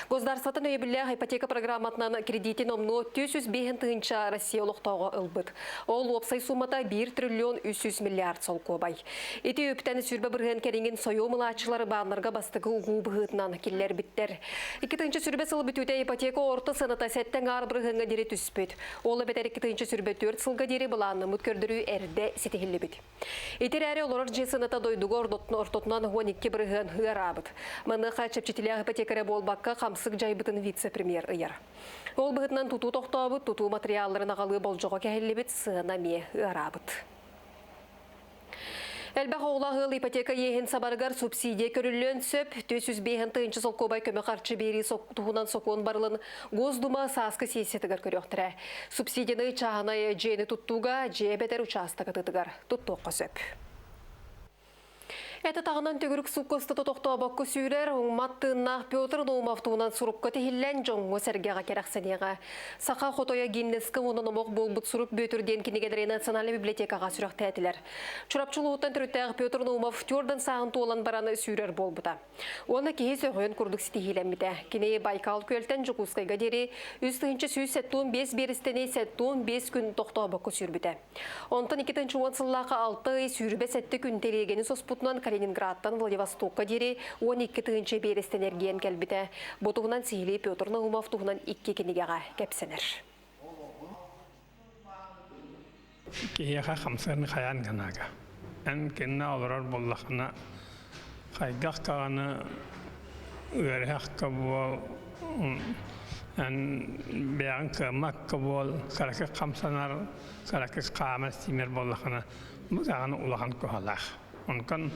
Государствотын өйөбүллээх ипотека программатынан кредитин омнуо 405 тыһыынча Россия олохтооҕо ылбыт. Ол уопсай суумата 1 триллион 300 миллиард солкуобай. Ити үптэн 20% кэриҥин сойуом ылааччылары бааннарга бастакы угуу быһыытынан киллэрбиттэр. 2 сүүс сыл бүтүүтэ ипотека орто сыаната 7,5 бырыһыаҥҥа диэри түспүт. Ол эбэтэр 2 сүүс 24 сылга диэри былааннаммыт көрдөрүү эрдэ ситиһиллибит. Ити эрээри олорор дьиэ сыаната дойдуга ортотунан 12% ыараабыт. Маныаха чэпчэтилээх ипотека эрэ буолбакка, хамсык дьайбытын вице-премьер ыйар. Ол быһыытынан тутуу тохтообут, тутуу материалларын аҕалыы болдьоҕо кэһиллибит, сыана эмиэ ыараабыт. Элбэх оҕолоох ыал ипотека иэһин сабарыгар субсидия көрүллүөн сөп. 405 тыһыынча солкуобай көмө харчы биэрии туһунан сокуон барылын Госдума сааскы сессиятыгар көрүөхтэрэ. Субсидияны чааһынай дьиэни туттууга, дьиэ эбэтэр учаастак атыытыгар туттуохха сөп. Эт атаҕынан төгүрүк суукка устата тохтообокко сүүрэр, уҥмат тыыннаах Петр Наумов туһунан сурукка тиһиллэн дьоҥҥо-сэргэҕэ кэрэхсэниэҕэ. Саха хотойо Гиннесскэ уонна номох буолбут сурук Бүөтүр диэн кинигэлэри Национальнай библиотекаҕа сүрэхтээтилэр. Чурапчы улууһуттан төрүттээх Петр Наумов түөрдэн сааһын туолан баран сүүрэр буолбута. Уонна киһи сөҕүөн курдук ситиһиилэммитэ. Кини Байкал күөлтэн Дьокуускайга диэри 3175 биэрэстэни 75 күн тохтообокко сүүрбүтэ. Онтон 2010 сыллаахха 6 ый 27 күн тэлиэгэни соспутунан Калининградтан Владивостокка диэри 12 тыһыынча биэрэстэн эргийэн кэлбитэ. Бу туһунан сиһилии Петр Наумов туһунан икки кинигэҕэ кэпсэнэр. Киһиэхэ хамсыан хайаан гынаага. Эн кинне олорор буоллахына хайдах даҕаны ыарыһахка буол эн бэйэҕин кыаммакка буол кыракый хамсанар кыракый хаамар сиимэр буоллахына бу даҕаны улахан куһалаах онтон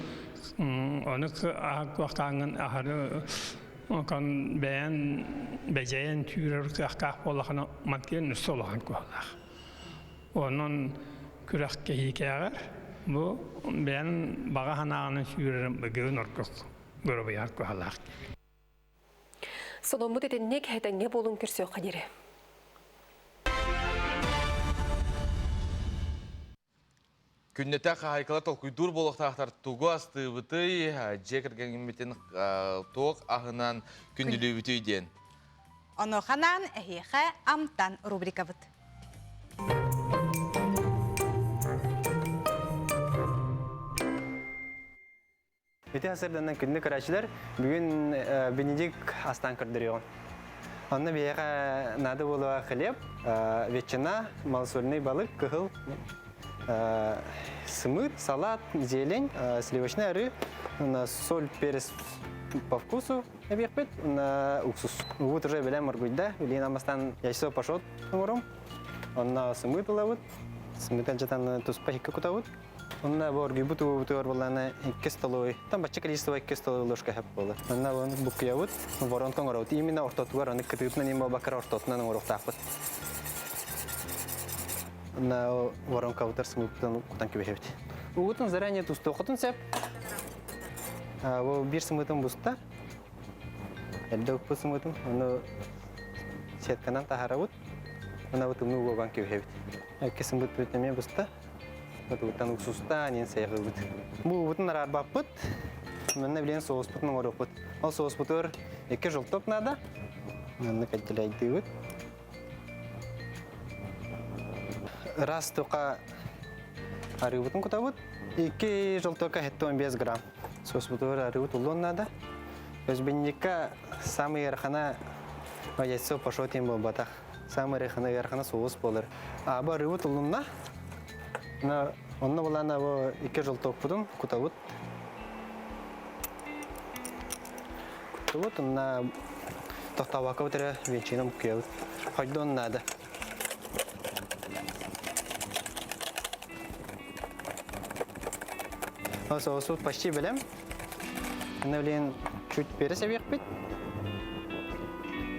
ону куохтааҥҥын аһары онтон бэйэн бэдьэйэн түүрэр кыахтаах буоллахына мантыйан өссө улахан куһалаах Онон күрэхтэһиитээҕэр бу бэйэҥ баҕа санааҕынан сүүрэрим бүгүн ордук доруобуйаҕар туһалаах диэбит. Соломмут итинник этэҥҥэ буолун көрсүөххэ диэри. Күннэтэ хаһаайкалар толкуйдуур буолуохтаахтар тугу астыыбытый, дьиэ кэргэҥмитин туох аһынан күндүлүүбүтүй диэн. Онуоханаан эһиэхэ Амтан рубрикабыт. Ити сырданан күндү көрөөччүлэр, бүгүн Бенедикт астаан көрдөрүөҕүм. Онно биһиэхэ наада буолуо хлеб, ветчина, малосольный балык, кыһыл сымыыт, салат, зелень, сливочный арыы, соль, перец по вкусу эбиэхпит, уксус. Угут уже билэн моргуйда, билигин аммастан яйцо пашот оҥорум. Онно сымыыт ылабыт, сымыытын жатан туспа иһиккэ кутабыт. Онно бу оргуйбут уубутугар буоллаҕына икки столовой, там бачча количество икки столовой ложка сөп буолар. Онно буолан буккуйабыт, воронка оҥоробут. Именно ортотугар, аны кытыытынан им буолбакка ортотунан оҥоруохтаахпыт. Онно воронкабытыгар сымыыппытын кутан кэбиһэбит. Уутун заранее тустуоххутун сөп. Бу биир сымыытын буста. Эрдэ укпут сымыытын, ону сетканан таһаарабыт. Уонна бу тымныы уган кэбиһэбит. Икки сымыыт эмиэ буста. Ытыбыттан уксустаан иэн сайҕыыбыт. Бу уубутун араарбаппыт. Манна билигин соуспутун оҥоруохпут. Ол соуспутугар икки желток наада. Маннык отделяйдыыбыт. Раз тука арыыбытын кутабыт. Икки желтокка 75 грамм. Соуспутугар арыыбыт уллуон наада. Өзбенникка самый ыарахана яйцо пашот диэн буолбатах. Самый ыарахана соус буолар. А бу арыыбыт уллунна. Онно булаана бу икки желтокпутун кутабыт. Куттубут, онно тохтообокко эрэ ветчина буккуйабыт. Хойдуон наада. Соусу почти бэлэм. Онно билигин чуть перец эбиэхпит.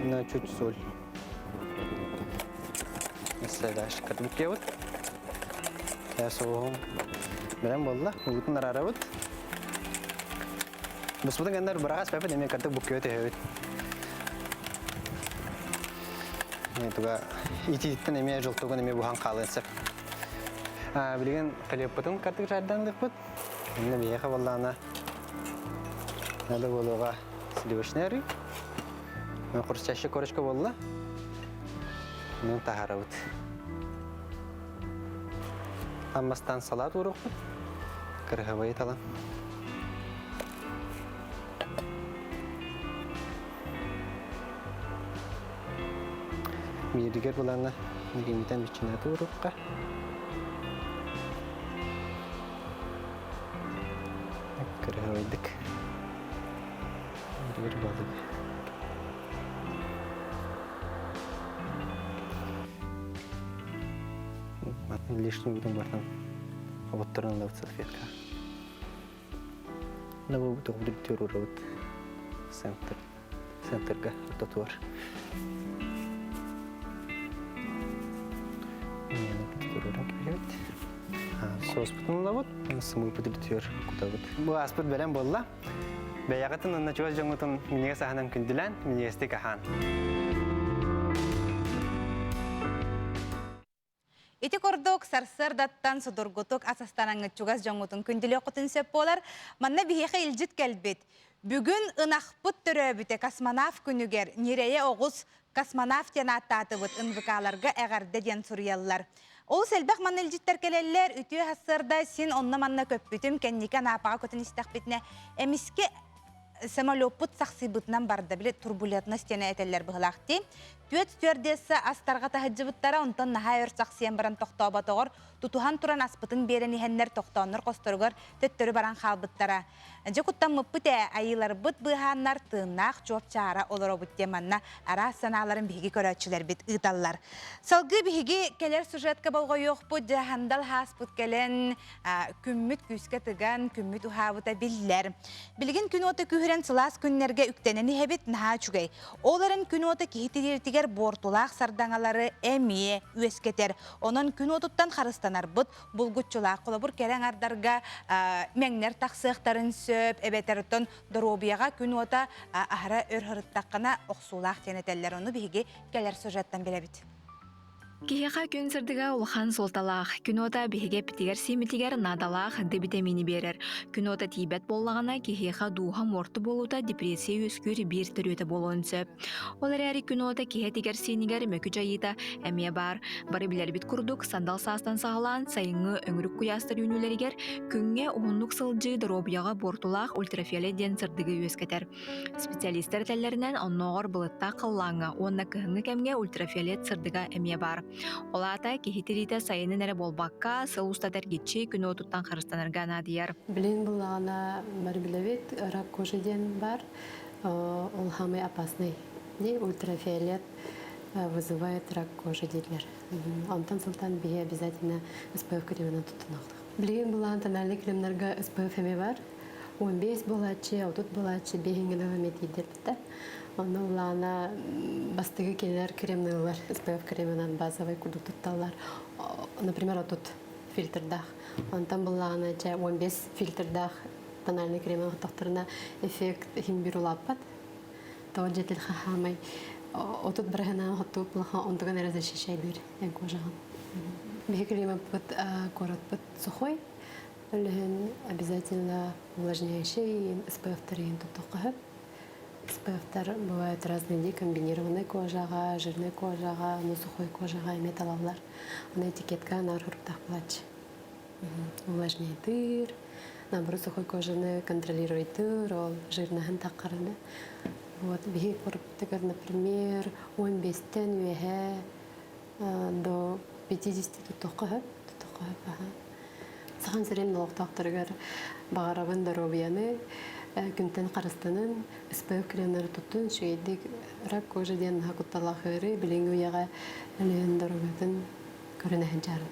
Онно чуть соль. Дальше кырбыккебут. Соуһун бэлэм буолла. Угутун араарабыт. Буспутун кэннэр быраҕас пепет эмиэ кырдык буккуйа түһэбит. Туга итииттэн эмиэ желтогун эмиэ буһан хаалыан сөп. Билигин хлебпытын кырдык жаардан ылыахпыт. Инна биһиэхэ буоллаҕына надо буолуоҕа сливочный арыы. Хрустящая корочка буолла. Мин таһаарабыт. Аммастан салат ууруохпут. Кырыһабайы талан. Бииригэр буланна нэгимитэн бичинэ туурукка. Кырыһабайдык. Бииригэр балык. Лишний бүтүн бартан оботторун ылабыт салфетка. Бу бүтүр урабыт центр центрга ортотугар. Соуспутун ылабыт, сымыыпыт бүтүөр кутабыт. Бу аспыт бэлэм буолла. Бэйэҕитин уонна чугас дьоҥҥутун минньигэс аһынан күндүлээн, минньигэстик аһаан. Ити курдук сарсыардаттан судургутук ас астанаҥҥыт чугас дьоҥҥутун күндүлүөххүтүн сөп буолар. Манна биһиэхэ илдьит кэлбит. Бүгүн ынахпыт төрөөбүтэ космонавт күнүгэр ньирэйэ оҕус космонавт диэн ааттаатыбыт НВК-ларга эҕэрдэ диэн суруйаллар. Олус элбэх манна илдьиттэр кэлэллэр, үтүө сарсыарда син онно-манна көппүтүм, кэнники Анапаҕа көтөн истэхпитинэ, эмискэ самолеппут сахсыйбытынан барда, били турбулентность диэн этэллэр быһылаах дии. Түөрт стюардесса астарга таһыддьыбыттара, онтон наһаа өр сахсыйан баран тохтооботоҕор, тутуһан туран аспытын биэрэн иһэннэр тохтооннор хосторугар төттөрү баран хаалбыттара. Дьэ куттаммыппыт ээ, айыыларбыт быыһааннар тыыннаах чуопчаара олоробут диэн манна араас санааларын биһиги көрөөччүлэрбит ыыталлар. Салгыы биһиги кэлэр сюжетка болҕойуохпут, дьэ хандал хааспыт кэлэн күммүт күүскэ тыган, күммүт уһаабыта биллэр. Билигин күн уота күүһүрэн сылаас күннэргэ үктэнэн иһэбит наһаа үчүгэй. Ол эрэн күн уота киһи тириитигэр буортулаах сардаҥалары эмиэ үөскэтэр. Онон күн уотуттан харыстанарбыт булгуччулаах. Холобур, кэрэ аҥардарга мэҥнэр тахсыахтарын сөп, эбэтэр оттон доруобуйаҕа күн уота аһара өр сырыттаххына охсуулаах диэн этэллэр. Ону биһиги кэлэр сюжеттан билэбит. Киһиэхэ күн сырдыга улахан суолталаах. Күн уота биһиги эппитигэр-сииммитигэр наадалаах Д битэмиини биэрэр. Күн уота тиийбэт буоллаҕына, киһиэхэ дууһа муорта буолуута депрессия үөскүүр биир төрүөтэ буолуон сөп. Ол эрээри күн уота киһи этигэр-сиинигэр мөкү дьайыыта эмиэ баар. Бары билэрбит курдук, сандал саастан саҕалаан сайыҥҥы өҥүрүк куйаастар үүнүүлэригэр күҥҥэ уһуннук сылдьыы доруобуйаҕа буортулаах ультрафиолет диэн сырдыгы үөскэтэр. Специалистар этэллэринэн, оннооҕор былыттаах халлааҥҥа уонна кыһыҥҥы кэмҥэ ультрафиолет сырдыга эмиэ баар. Ол аата киһи тириитэ сайынын эрэ буолбакка, сыл устата эргиччи күн уотуттан харыстанарга наадыйар. Билигин буллаҕына бары билэбит, рак кожи диэн баар. Ол самый опасный. Не ультрафиолет вызывает рак кожи дииллэр. Онтон сылтан биһи обязательно СПФ кремынан туттунуохтаах. Билигин булаан тональный кремнарга СПФ эмэ бар. 15 буолааччы, 30 буолааччы биһиҥҥэ эмэ тиийдэрбиттэр. Онно улаана бастакы кинилэр кремныылар СПФ кремынан базовый курдук тутталлар. Например, отут фильтрдаах. Онтон буллаҕына чэ 15 фильтрдаах тональный крем оҥортохторуна эффект иһин биир улааппат. Тоҕо дьэтил хаһаамай отут бырыһынан хоттуу плохо онтуган эрэ защищайдыыр эн кожаҕын. Биһи климаппыт куоратпыт сухой. Өлүһүн обязательно увлажняющий СПФ-тар туттуохха сөп. СПФ-тар бывают разные комбинированной кожаҕа, жирной кожаҕа, ну сухой кожаҕа эмиэ талаллар. Аны этикетка наар хуруктаах булааччы. Увлажняйдыыр, наоборот сухой кожаны контролируйдуур, ол жирноһын таххарына. Вот биһи куруппутугар, например, 15-тэн үөһэ до 50 туттуохха сөп, туттуохха сөп, аха. Сахан сирин олохтоохторугар баҕарабын доруобуйаны, күнтэн харыстанын, СПФ кремнары туттун, үчүгэйдик рак кожа диэн наһаа кутталаах ыарыы билиҥҥи үйэҕэ өлүөн доруобуйатын көрүнэ сылдьарын.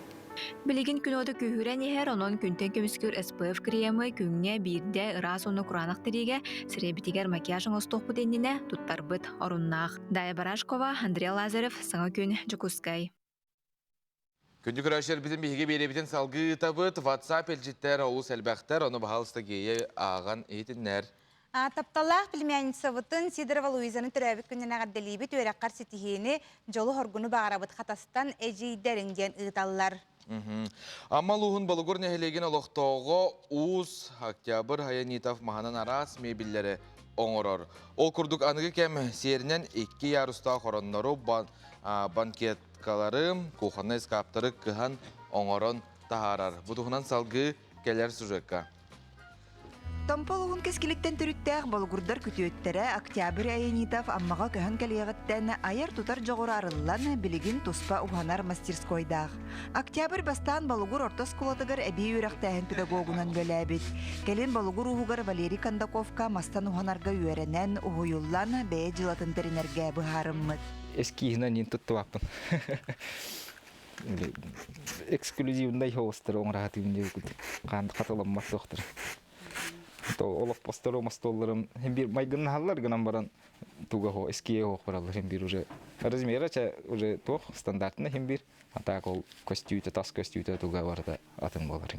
Билигин күн уота күүһүрэн иһэр, онон күнтэн көмүскүүр СПФ кремы күҥҥэ биирдэ ыраас уонна кураанах тириигэ сирэйбитигэр макияж оҥостуохпут иннинэ туттарбыт оруннаах. Дая Барашкова, Андрей Лазарев, Саҥа күн, Дьокуускай. Күндү көрөөччүлэрбитин биһиги биэрэбитин салгыы ыытабыт. WhatsApp илдьиттэр олус элбэхтэр, ону баһаалыста гиэйэ ааҕан иһитиннэр. Тапталлаах племянницабытын Сидорова Луизаны төрөөбүт күнүнэн эҕэрдэлиибит, үөрэххэр ситиһиини, дьолу-соргуну баҕарабыт Хатастан эдьиийдэриҥ диэн ыыталлар. Амма улууһун Болугур нэһилиэгин олохтооҕо Уус Октябрь Аянитов маһынан араас мебеллэри оҥорор. Ол курдук аныгы кэм сиэринэн икки ярустаах ороннору, банкеткалары, кухоннай ыскааптары кыһан оҥорон таһаарар. Бу туһунан салгыы кэлэр сюжекка. Томпо улуһун кэскилиттэн төрүттээх Болугурдар күтүөттэрэ Октябрь Аянитов Аммаҕа көһөн кэлиэҕиттэн айар-тутар дьоҕура арыллан, билигин туспа уһанар мастерскойдаах. Октябрь бастаан Болугур орто оскуолатыгар эбии үөрэхтээһин педагогунан үлэлээбит. Кэлин Болугур ууһугар Валерий Кондаковка мастан уһанарга үөрэнэн, уһуйуллан, бэйэ дьыалатын тэринэргэ быһаарыммыт. Эскиһинэн иин туттубаппын. Эксклюзивнай хоустары оҥораатыым диэбит хаан хатыламмат суохтар. Олох постолу мостолларым хем бир майгыннаһаллар гынан баран туга хо эские хо бараллар хем бир уже размера ча уже туох стандартный хем бир а так ол көстүүтэ тас көстүүтэ туга барыта атын буолар.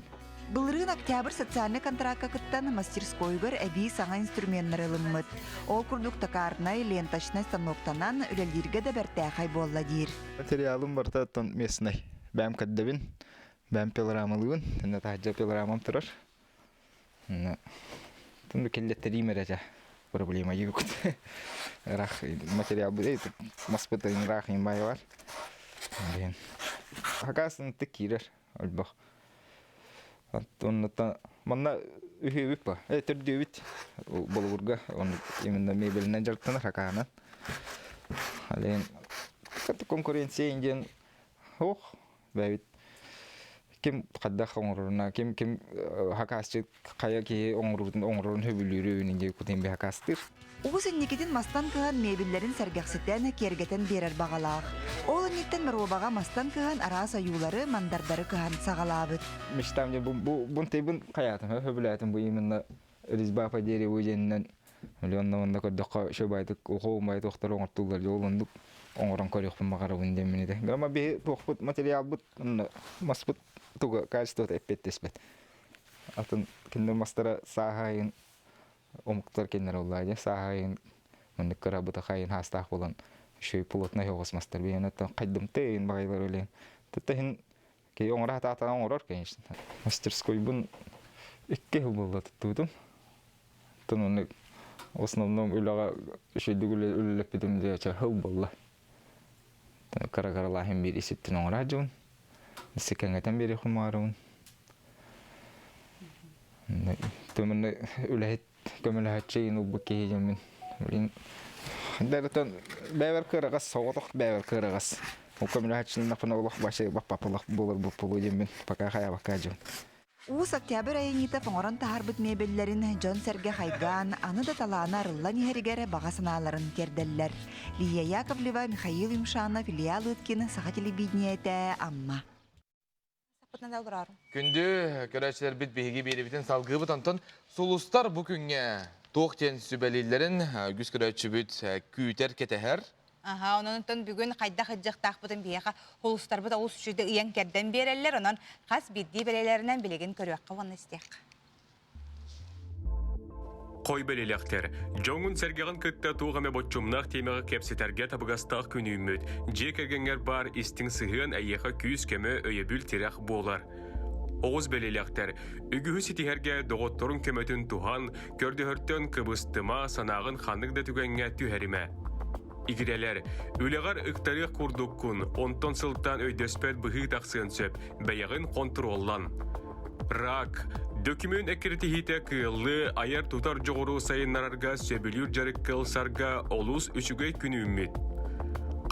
Былырыын Октябрь социальнай контракка кыттан мастерскойугар эбии саҥа инструменнары ылыммыт. Ол курдук токарнай, ленточнай станоктанан үлэлииргэ да бэртээхэй буолла диир. Материалым барыта оттон местный. Бэм кэрдэбин, бэм пилорамалыыбын, инна таһырдьа пилорамам турар. Тунду киллэттэриим эрэ дьэ проблема юкут. Рах материал будет, маспыт рах имбай бар. Блин. Хакасын тык киирэр ольбох. Оннуттан манна үһүөбүт ба. Э төрдүөбүт болугурга он именно мебелинен дьарыктанар хакаанан. Ален конкуренция диэн ох бэйбит ким хайдах оҥороруна ким ким хакаасчыт хайа киһи оҥоруутун оҥорорун сөбүлүүрүн диye кутин би хакаастыыр. Уус инникитин мастан кыһан мебеллэрин сэргэхситэн, киэргэтэн биэрэр баҕалаах. Ол инниттэн боруобаҕа мастан кыһан араас ойуулары, мандардары кыһан саҕалаабыт. Мечтам бу бу бунтайбын хаятым хөбүлээтим бу именно резьба по дереву диэнинэн миллионна онно көрдөххө шөбайтык ухоумай туохтар оҥортууллар дьол оннук оҥорон көрүөхпүн баҕарабын диэммин этэ. Грама биһи туохпут материалбыт маспыт туга качествота эппиэттеспэт. Атын кинилэр мастара сааһайын омуктар кинилэр оллаа сааһайын маннык кыра бытахайын хаастаах буолан еще и плотный оҕус мастар биһиэнэ хайдымтыын баҕайылар үлээн тыттаһын киһи оҥоро сатаатаҕа оҥорор конечно мастерскойбун икки сыл буолла туттубутум оттон ону в основном үлэҕэ үчүгэйдик үлэлэппитим дьэ сыл буолла кыра кыралааһын биир иситтин оҥоро дьон сикэҥэтэн биэриэхпин баҕарабын Түмүнү үлэһит көмөлөһөччү иин ылбыт киһи дьоммун. Блин, дэртэн бэйбэр кыараҕас, соҕотох бэйбэр кыараҕас. Ол көмөлөһөччүннэхпинэ олох вообще баппапылах буолар буолуо диэммин пока хайаабакка дьон. Уус Октябрь Аянитов оҥорон таһаарбыт мебеллэрин дьон-сэргэ хайгаан, аны да талаана арыллан иһэригэр баҕа санааларын тиэрдэллэр. Лия Яковлева, Михаил Юмшанов, Илья Лыткин, Саха телевидениетэ, Амма. Күндү көрөөччүлэрбит биһиги биэрибитин салгыыбыт. Онтон сулустар бу күҥҥэ туох диэн сүбэлииллэрин үгүс көрөөччүбүт күүтэр, кэтэһэр. Аха, онон бүгүн хайдах ыдьахтаахпытын биһиэхэ сулустарбыт олус үчүгэй ыйан кэрдэн биэрэллэр. Онон хас биирдии бэлэлэринэн билигин көрүөххэ уонна истиэххэ. Хой бэлилэхтэр, дьоҥҥун-сэргэҕин кытта туох эмэ боччумнаах тиэмэҕэ кэпсэтэргэ табыгастаах күн үүммүт. Дьиэ кэргэҥҥэр баар истиҥ сыһыан эйиэхэ күүс-көмө, өйөбүл-тирэх буолар. Оҕус бэлилэхтэр, үгүһү ситиһэргэ доҕотторуҥ көмөтүн туһан, көрдөһөртөн кыбыстыма, санааҕын ханнык да түгэҥҥэ түһэримэ. Игирэлэр, үлэҕэр ыктарыах курдуккун, онтон сылтаан өйдөспөт быһыы тахсыан сөп, бэйэҕин хонтуруоллан. Рак. Дөкүмүөн эккирэтиһиитэ кыаллыы, айар-тутар дьоҕуру сайыннарарга сөбүлүүр дьарыкка ылсарга олус үчүгэй күн үүммүт.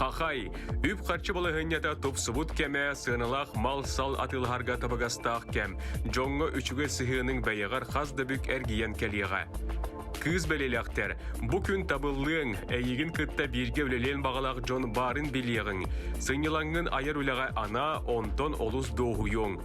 Хахай. Үп-харчы балаһыанньата тупсубут кэмэ, сыаналаах мал-сал атыылаһарга табыгастаах кэм. Дьоҥҥо үчүгэй сыһыаныҥ бэйэҕэр хас да бүк эргийэн кэлиэҕэ. Кыыс бэлиэлээхтэр, бу күн табыллыаҥ, эйигин кытта бииргэ үлэлиэн баҕалаах дьон баарын билиэҕиҥ. Сынньалаҥҥын айар үлэҕэ анаа, онтон олус дуоһуйуоҥ.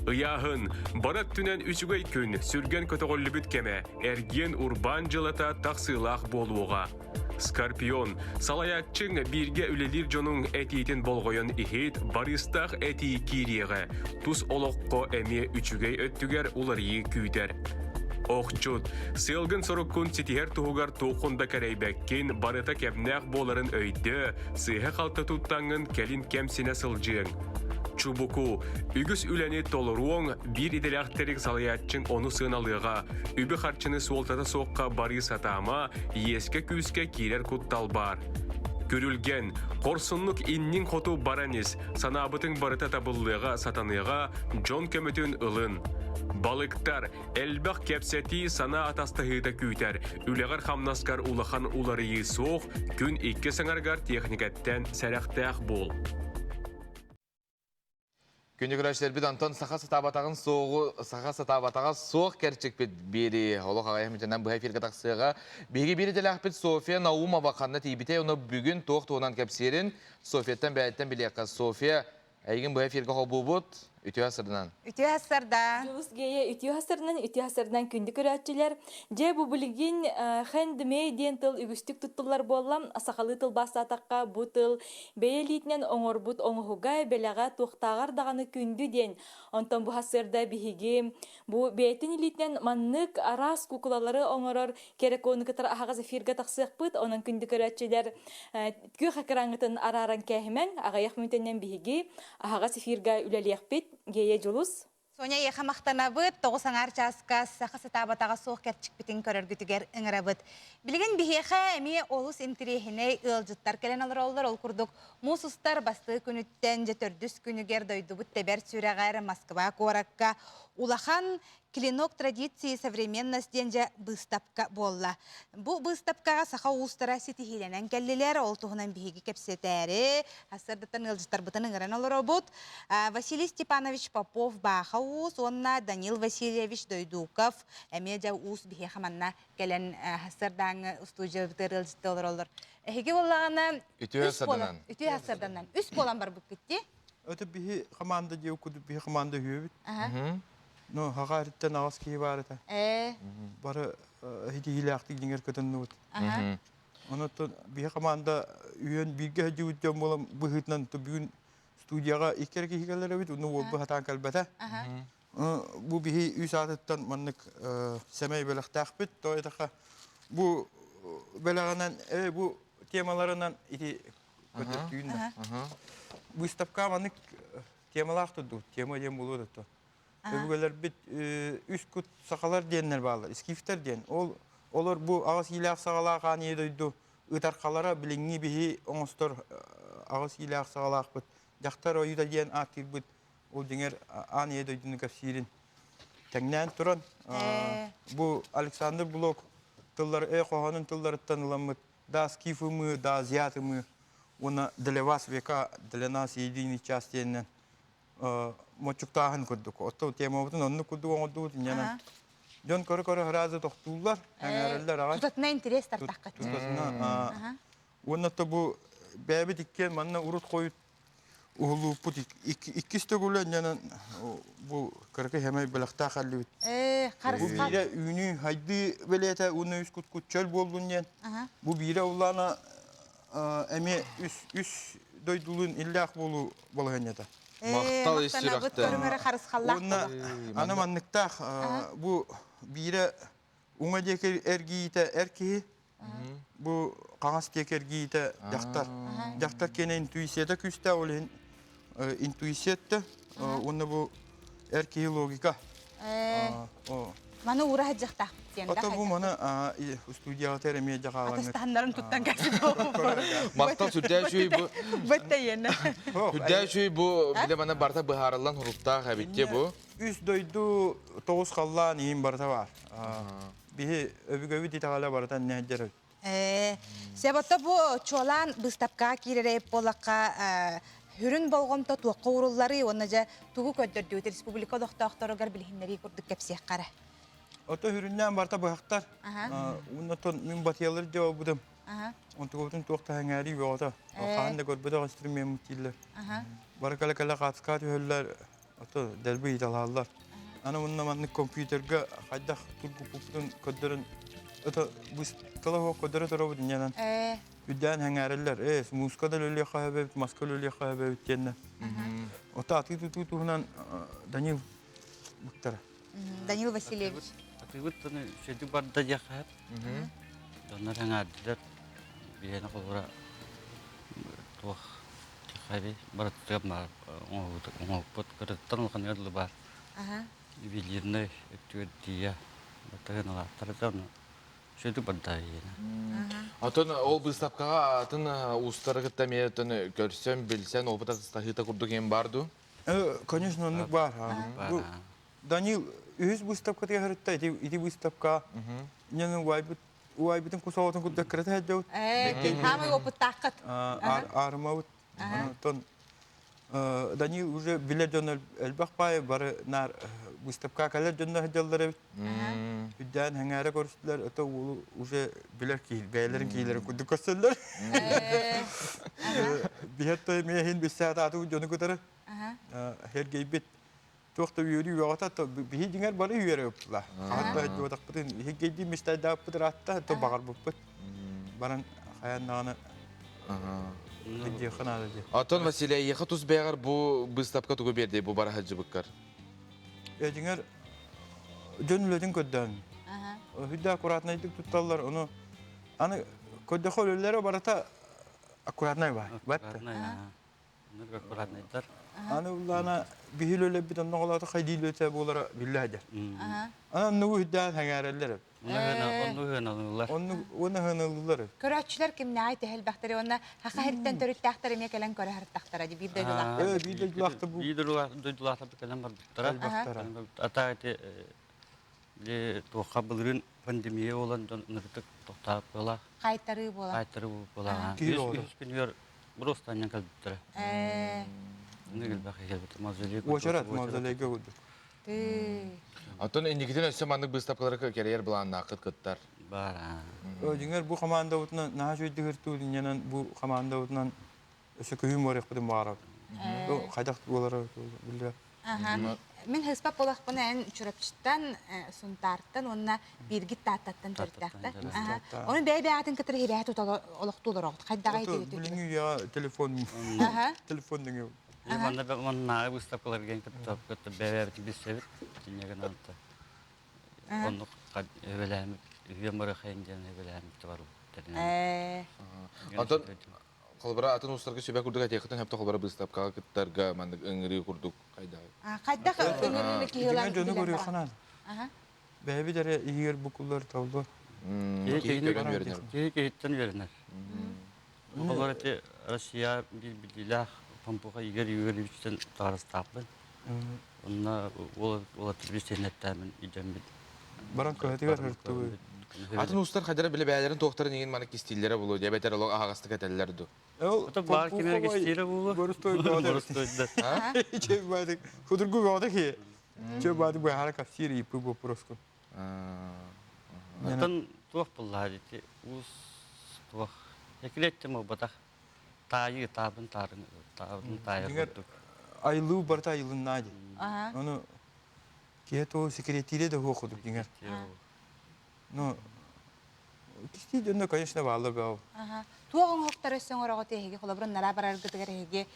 Ыйааһын, бары өттүнэн үчүгэй күн, сүргэн көтөҕүллүбүт кэмэ, эргиэн урбаан дьылата тахсыылаах буолуоҕа. Скорпион, салайааччыҥ бииргэ үлэлиир дьонуҥ этиитин болҕойон иһит, барыыстаах этии киириэҕэ, тус олоххо эмиэ үчүгэй өттүгэр уларыйыы күүтэр. Охчут, сыалгын-соруккун ситиһэр туһугар туоххун да кэрэйбэккин, барыта кэмнээх буоларын өйдөө, сыыһа-халты туттаҥҥын кэлин кэмсинэ сылдьыаҥ. Чубуку, үгүс үлэни толоруоҥ, биир идэлээхтэрик салайааччыҥ ону сыаналыаҕа, үбү-харчыны суолтата суохха барыы сатаама, иэскэ-күүскэ киирэр куттал баар. Күрүлгэн, хорсуннук инниҥ хоту баран ис, санаабытыҥ барыта табыллыаҕа, сатаныаҕа, дьон көмөтүн ылын. Балыктар, Элбэх кэпсэтии, санаа атастаһыыта күүтэр. Үлэҕэр-хамнаскар улахан уларыйыы суох, күн иккис аҥарыгар техникэттэн сэрэхтээх буол. Күндү көрөөччүлэрбит Антон саха сатаабатаҕын суоҕу саха сатаабатаҕа суох кэрчикпит биэри олох аҕай мүтэнэн быһа эфиргэ тахсыаҕа. Биһиги биир идэлээхпит Софья Наумова ханна тиийбитэй, ону бүгүн туох туһунан кэпсиэрин Софьяттан бэйэттэн билиэххэ. Софья, Эйигин быһа эфиргэ холбуубут. Үтүө асырынан. Үтүө асырда. Дьулус Гея үтүө асырынан, үтүө асырынан күндү көрөөччүлэр. Дьэ бу билигин handmade диэн тыл үгүстүк туттуллар буолла. Сахалыы тылбаастаатахха бу тыл бэйэ илиитинэн оҥорбут оҥоһуга, бэлэҕэ туохтааҕар даҕаны күндү диэн. Онтон бу сарсыарда биһиги бу бэйэтин илиитинэн маннык араас куукулалары оҥорор кэрэ куону кытары аһаҕас эфиргэ тахсыахпыт. Онон күндү көрөөччүлэр күөх экраҥҥытын арааран кээһимэҥ. Аҕыйах мүнүүтэнэн биһиги аһаҕас эфиргэ үлэлиэхпит. Гея Дьулус. Соня эйиэхэ махтанабыт. Тоҕус аҥаар чааска саха сатаабатаҕа суох кэрчикпитин көрөргүтүгэр ыҥырабыт. Билигин биһиэхэ эмиэ олус интириэһинэй ыалдьыттар кэлэн олороллор. Ол курдук муус устар бастакы күнүттэн дьэ төрдүс күнүгэр дойдубут тэбэр сүрэҕэр Москва куоракка улахан Клинок традиции современность диэн дьэ быыстапка буолла. Бу быыстапкаҕа саха уустара ситиһиилэнэн кэллилэр. Ол туһунан биһиги кэпсэтээри, сарсыардаттан ыалдьыттарбытын ыҥыран олоробут. Василий Степанович Попов Бааха уус уонна Данил Васильевич Дойдуков эмиэ дьэ уус биһиэхэ манна кэлэн сарсыардааҥҥы устуудьуйабытыгар ыалдьытта олороллор. Эһиги буоллаҕына Үтүө сарданан. Үтүө сарданан. Үс буолан барбыккыт дии. Это биһи команда диэ кудук биһи команда үһүөбүт. Ну, хаха эриттен аҕыс киһи баар этэ. Ээ. Бары хитиһиилээхтик дьиҥэр көтөннүбүт. Онон биһи команда үйөн бииргэ сылдьыбыт дьон буолан быһыытынан бүгүн студияҕа икки эрэ киһи кэлэр эбит, уну уолбу хатаан кэлбэтэ. Бу биһи үс аатыттан маннык сэмэй бэлэхтээхпит. То этаха бу бэлэҕинэн бу темаларынан ити көтөртүүн Выставка маннык темалаах турдубут. Тема диэн буолуо да Өбүгэлэрбит үс кут сахалар диэннэр бааллар, скифтэр диэн. Ол олор бу аҕыс иилээх саҕалаах аан ийэ дойду ытархалара билиҥҥи биһи оҥостор аҕыс иилээх саҕалаахпыт. Дьахтар ойуута диэн ааттыырбыт ол дьиҥэр аан ийэ дойдуну кэпсиирин тэҥнээн туран бу Александр Блок тыллар э хоһоонун тылларыттан ыламмыт да скифы мы, да азиаты мы уонна для вас века, для нас единый час диэнинэн моччуктааһын курдук. Оттон темабытын оннук курдук оҥордубут инньэнэн дьон көрө-көрө сразу тохтууллар, эҥээрэллэр аҕай. Тутатына интерес тартахха. Тутатына. Уонна то бу бэйэбит иккиэн манна урут хойут уһулууппут иккис төгүлэ инньэнэн бу кыракый хэмэй бэлэхтээх аллибит. Бу биирэ үүнүү хайдыы бэлиэтэ уонна үс кут чөл буоллун диэн. Бу биирэ улаана эмиэ үс үс дойдулуун иллээх буолуу балаһыанньата. Махтал ис сүрэхтэн. Уонна аны манныктаах бу биирэ уҥа диэки эргийиитэ эр киһи, бу хаҥас диэки эргийиитэ дьахтар. Дьахтар киэнэ интуицията күүстээх, ол иһин интуиция уонна бу эр киһи логика. Маны уура сылдьыахтаах диэн Ото бу маны студияҕа эмиэ дьаҕаалаҥыт. Атастаһаннарын туттан кэлсин. Махтал сүрдээх үчүгэй бу. Бэттейенне. Сүрдээх үчүгэй бу биле маны барыта быһаарыллан хуруктаах эбитте бу. Үс дойду тоҕус халлаан иин барыта бар. Биһи өбүгэбит итэҕэлэ барыта нэһдер. Себотто бу чуолаан быыстапкаҕа киирэрэ буоллахха хүрүн болҕомто туохха уурулларый уонна дьэ тугу көрдөрдүгүт республика олохтоохторугар билиһиннэрии курдук кэпсиэххэ эрэ. Ото хүрүннээн барыта быһахтар. Уонна мин батыйалар дьэ буолбутум. Онтугубутун туох да сэҥээрии бөҕөтө. Хаһан да көрбөтөх инструмеммыт дииллэр. Бары кэлэ-кэлэ хаатыскаҕа түһэллэр, ото дэлби ыйыталаһаллар. Аны уонна маннык компьютерга хайдах тургуппуппутун көрдөрөн ото быстала суох көрдөрө турабыт инньэнэн үрдээн сэҥээрэллэр. Ээ, мууска да үлэлиэххэ сөбөбүт, маска үлэлиэххэ сөбөбүт диэннэ. Ото атыы-тутуу туһунан Данил быктара. Данил Васильевич. Атыыбыт таны үчүгэйдик барда диэххэ сөп. Дьоннор эҥээрдилэр. Биһиэнэ холобура туох диэххэ барытыгар баар оҥоһукпут кыраттан улаханыгар дылы баар. Ювелирнай өттүгэр тиийэ батыһыналаахтар да ону үчүгэйдик барда иһиэнэ. Отон ол быыстапкаҕа атын уустары кытта эмиэ отон көрсөн, билсэн, опыт атастаһыыта курдук иһин баар дуу? Конечно, оннук баар. Бу Данил үһүс выставкатыгар сырытта ити ити выставка ньаны уайбыт уайбытын кусоҕотун курдук кырата сылдьабыт. Хаамай опыттааххыт. Аарымабыт. Онтон Данил уже билэр дьон элбэх баай бары наар выставка кэлэр дьонно сылдьаллар эбит. Үрдээн хэҥээрэ көрүстүлэр, это уолу уже билэр киһи, бэйэлэрин киһилэрин курдук көрсөллөр. Биһэт той миэһин билсээтаатыбыт дьону кытары. Сергейбит туох да үөрүү үөҕэтэ биһи дьиҥэр бары үөрэ ыппыла. Хаһан да дьуотахпытын иһигейдии мистайдааппыт ыраатта, то баҕарбыппыт. Баран хайан даҕаны диэххэ наада дии. Антон Василий, эйиэхэ тус бэйэҕэр бу быыстапка тугу биэрдэй бу бара сылдьыбыккар? Дьиҥэр дьон үлэтин көрдөөн. Хүдэ аккуратнайдык тутталлар, ону аны көрдөхө үлэлэрэ барыта аккуратнай баар. Аккуратнайдар. Аны улаана биһил өлөбүт онно олото хайдиилөтэ буолара биллэ хадьар. Аны нугу хүддээн хэҥээрэллэр. Онну хыналылар. Онну уонна хыналылар. Көрөөччүлэр кимнээҕи тэһэлбэхтэри уонна хаха хиртэн төрүттээхтэр эмиэ кэлэн көрө хартахтара ди биир дойдулаахтар. Биир дойдулаахтар бу. Биир дойдулаахтар кэлэн барбыттара. Ата ити туохха былырыын пандемия буолан дьон ынырытык тохтоот буола. Хайтарыы буола. Хайтарыы буола. Үс күнүгэр бростаннан кэлбиттэрэ. Ныгылбах кэлбит мавзолей. Уочарат мавзолейга курдук. Оттон инникитин өссө маннык быыстапкалары кэрийэр былааннааххыт кыттар. Бар. Дьиҥэр бу хамаандабытынан наһаа үчүгэйдик ыртуу бу хамаандабытынан өссө күһүн буорайахпытын баҕарабыт. Хайдах буолара биллибэт. Мин хыспап буолахпына эн Чурапчыттан, Сунтаартан уонна бииргит Тааттаттан төрүттээхтэр. Оны бэйэ-бэйэҕитин кытары хибэһэ тута олохтуулар Хайдаҕай Билиҥҥи үйэҕэ телефон телефон дэҥэ. Манна маннааҕы выставкаларга кытта кытта бэйэбитин билсэбит. Киниэгин анта. Оннук эбэлээмит үһүөн барыхайын диэн эбэлээмит бар. Онтон Холобура атын уустарга сүбэ курдук этиэххитин сөптө холобура быыстапкаҕа кыттарга маннык ыҥырыы курдук хайдаҕый? Хайдах ыҥырыыны киһи ылан дьону көрүөххэ наада. Бэйэбит эрэ иһигэр букуллар табыллар. Киһи киһи киһиттэн үөрэнэр. Оҕолор ити Россия биир биллиилээх Пампуха Игорь Юрьевичтэн таарыстаахпын. Онно уолаттар бисиэннэттээмин идэммит. Баран көһөтүгэр ыртыбы. Атын уустар хадара биле бээлэрин туохтарын иҥин маны кистииллэрэ булуо диэбэтэр олох аһаҕастык этэллэр ду. Ол баар кимер кистиирэ буолуо. Борустой баадык. Худургу баадык хи. Чө баадык баара кафсир ипы вопроску. Отон туох буллаа дити уус туох. Экилеттим болбатах. Таайы таабын таарын таабын таайар курдук. Айылыы барыта айылыннаа ди. Ону киһи то секретире да хуох курдук диҥэр. Ну кистии дьонно конечно бааллар баа. Туох оҥоһуктары өссө оҥороҕут эһиги холобурун нараа бараргытыгар эһиги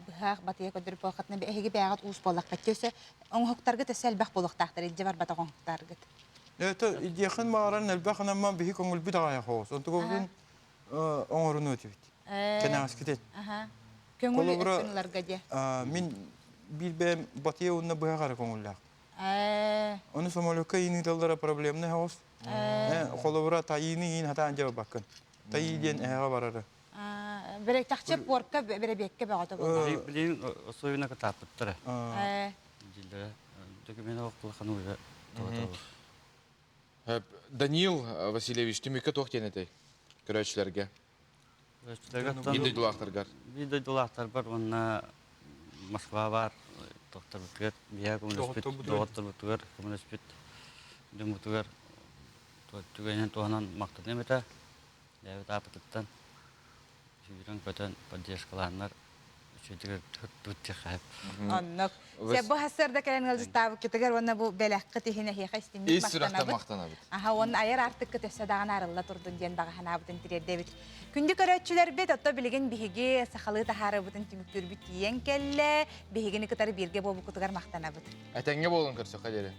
быһаах батыйа көрдөрүп буолхатына эһиги бэйэҕит уус буоллаххыт өссө оҥоһуктаргыт өссө элбэх буолуохтаахтар илдьэ барбатах оҥоһуктаргыт. Это идиэхин мааран элбэх анамман биһи көҥүлбүт аҕайах хоҕус. Онтугубутун оҥоруну этибит. Кэнэҕэскитин. Көҥүл өттүн диэ. Мин биир бэйэм батыйа уонна быһах эрэ көҥүллээх. Ону самолекка иин ыыталлара проблемный хаос. Холобура тайыыны иин хатаан дьэ барбаккын. Тайыы диэн эһэҕэ барары. Бэрэтэхчэ порка бэрэбиэккэ бөҕөтө буолла. Билигин особенно кытааппыттара. Дьиллэрэ документ олохтулахан уже Даниил Васильевич, түмүккэ туох диэн этэй көрөөччүлэргэ? Биир дойдулаахтаргар. Биир дойдулаахтарбар уонна Москва баар докторбутугар, биһиэхэ көмөлөспүт, доҕотторбутугар көмөлөспүт дьоммутугар түгэнин туһанан махтаныам этэ. Бэйэбит ааппытыттан сүүрэн-көтөн поддержкалааннар үчүгэйдик туттуохха сөп. Оннук. Сэ бу сарсыарда кэлэн ыалдьыттаабыккытыгар уонна бу бэлэххит иһин эһиэхэ истиҥник Ис сүрэхтэн махтанабыт. махтанабыт. Аха уонна айар аартыккыт өссө даҕаны арылла турдун диэн баҕа санаабытын тириэрдэбит. Күндү көрөөччүлэрбит, отто билигин биһиги сахалыы таһаарыбытын түмүктүүрбүт тиийэн кэллэ. Биһигини кытары бииргэ буолбуккутугар махтанабыт. Этэҥҥэ буолун көрсөххө диэри.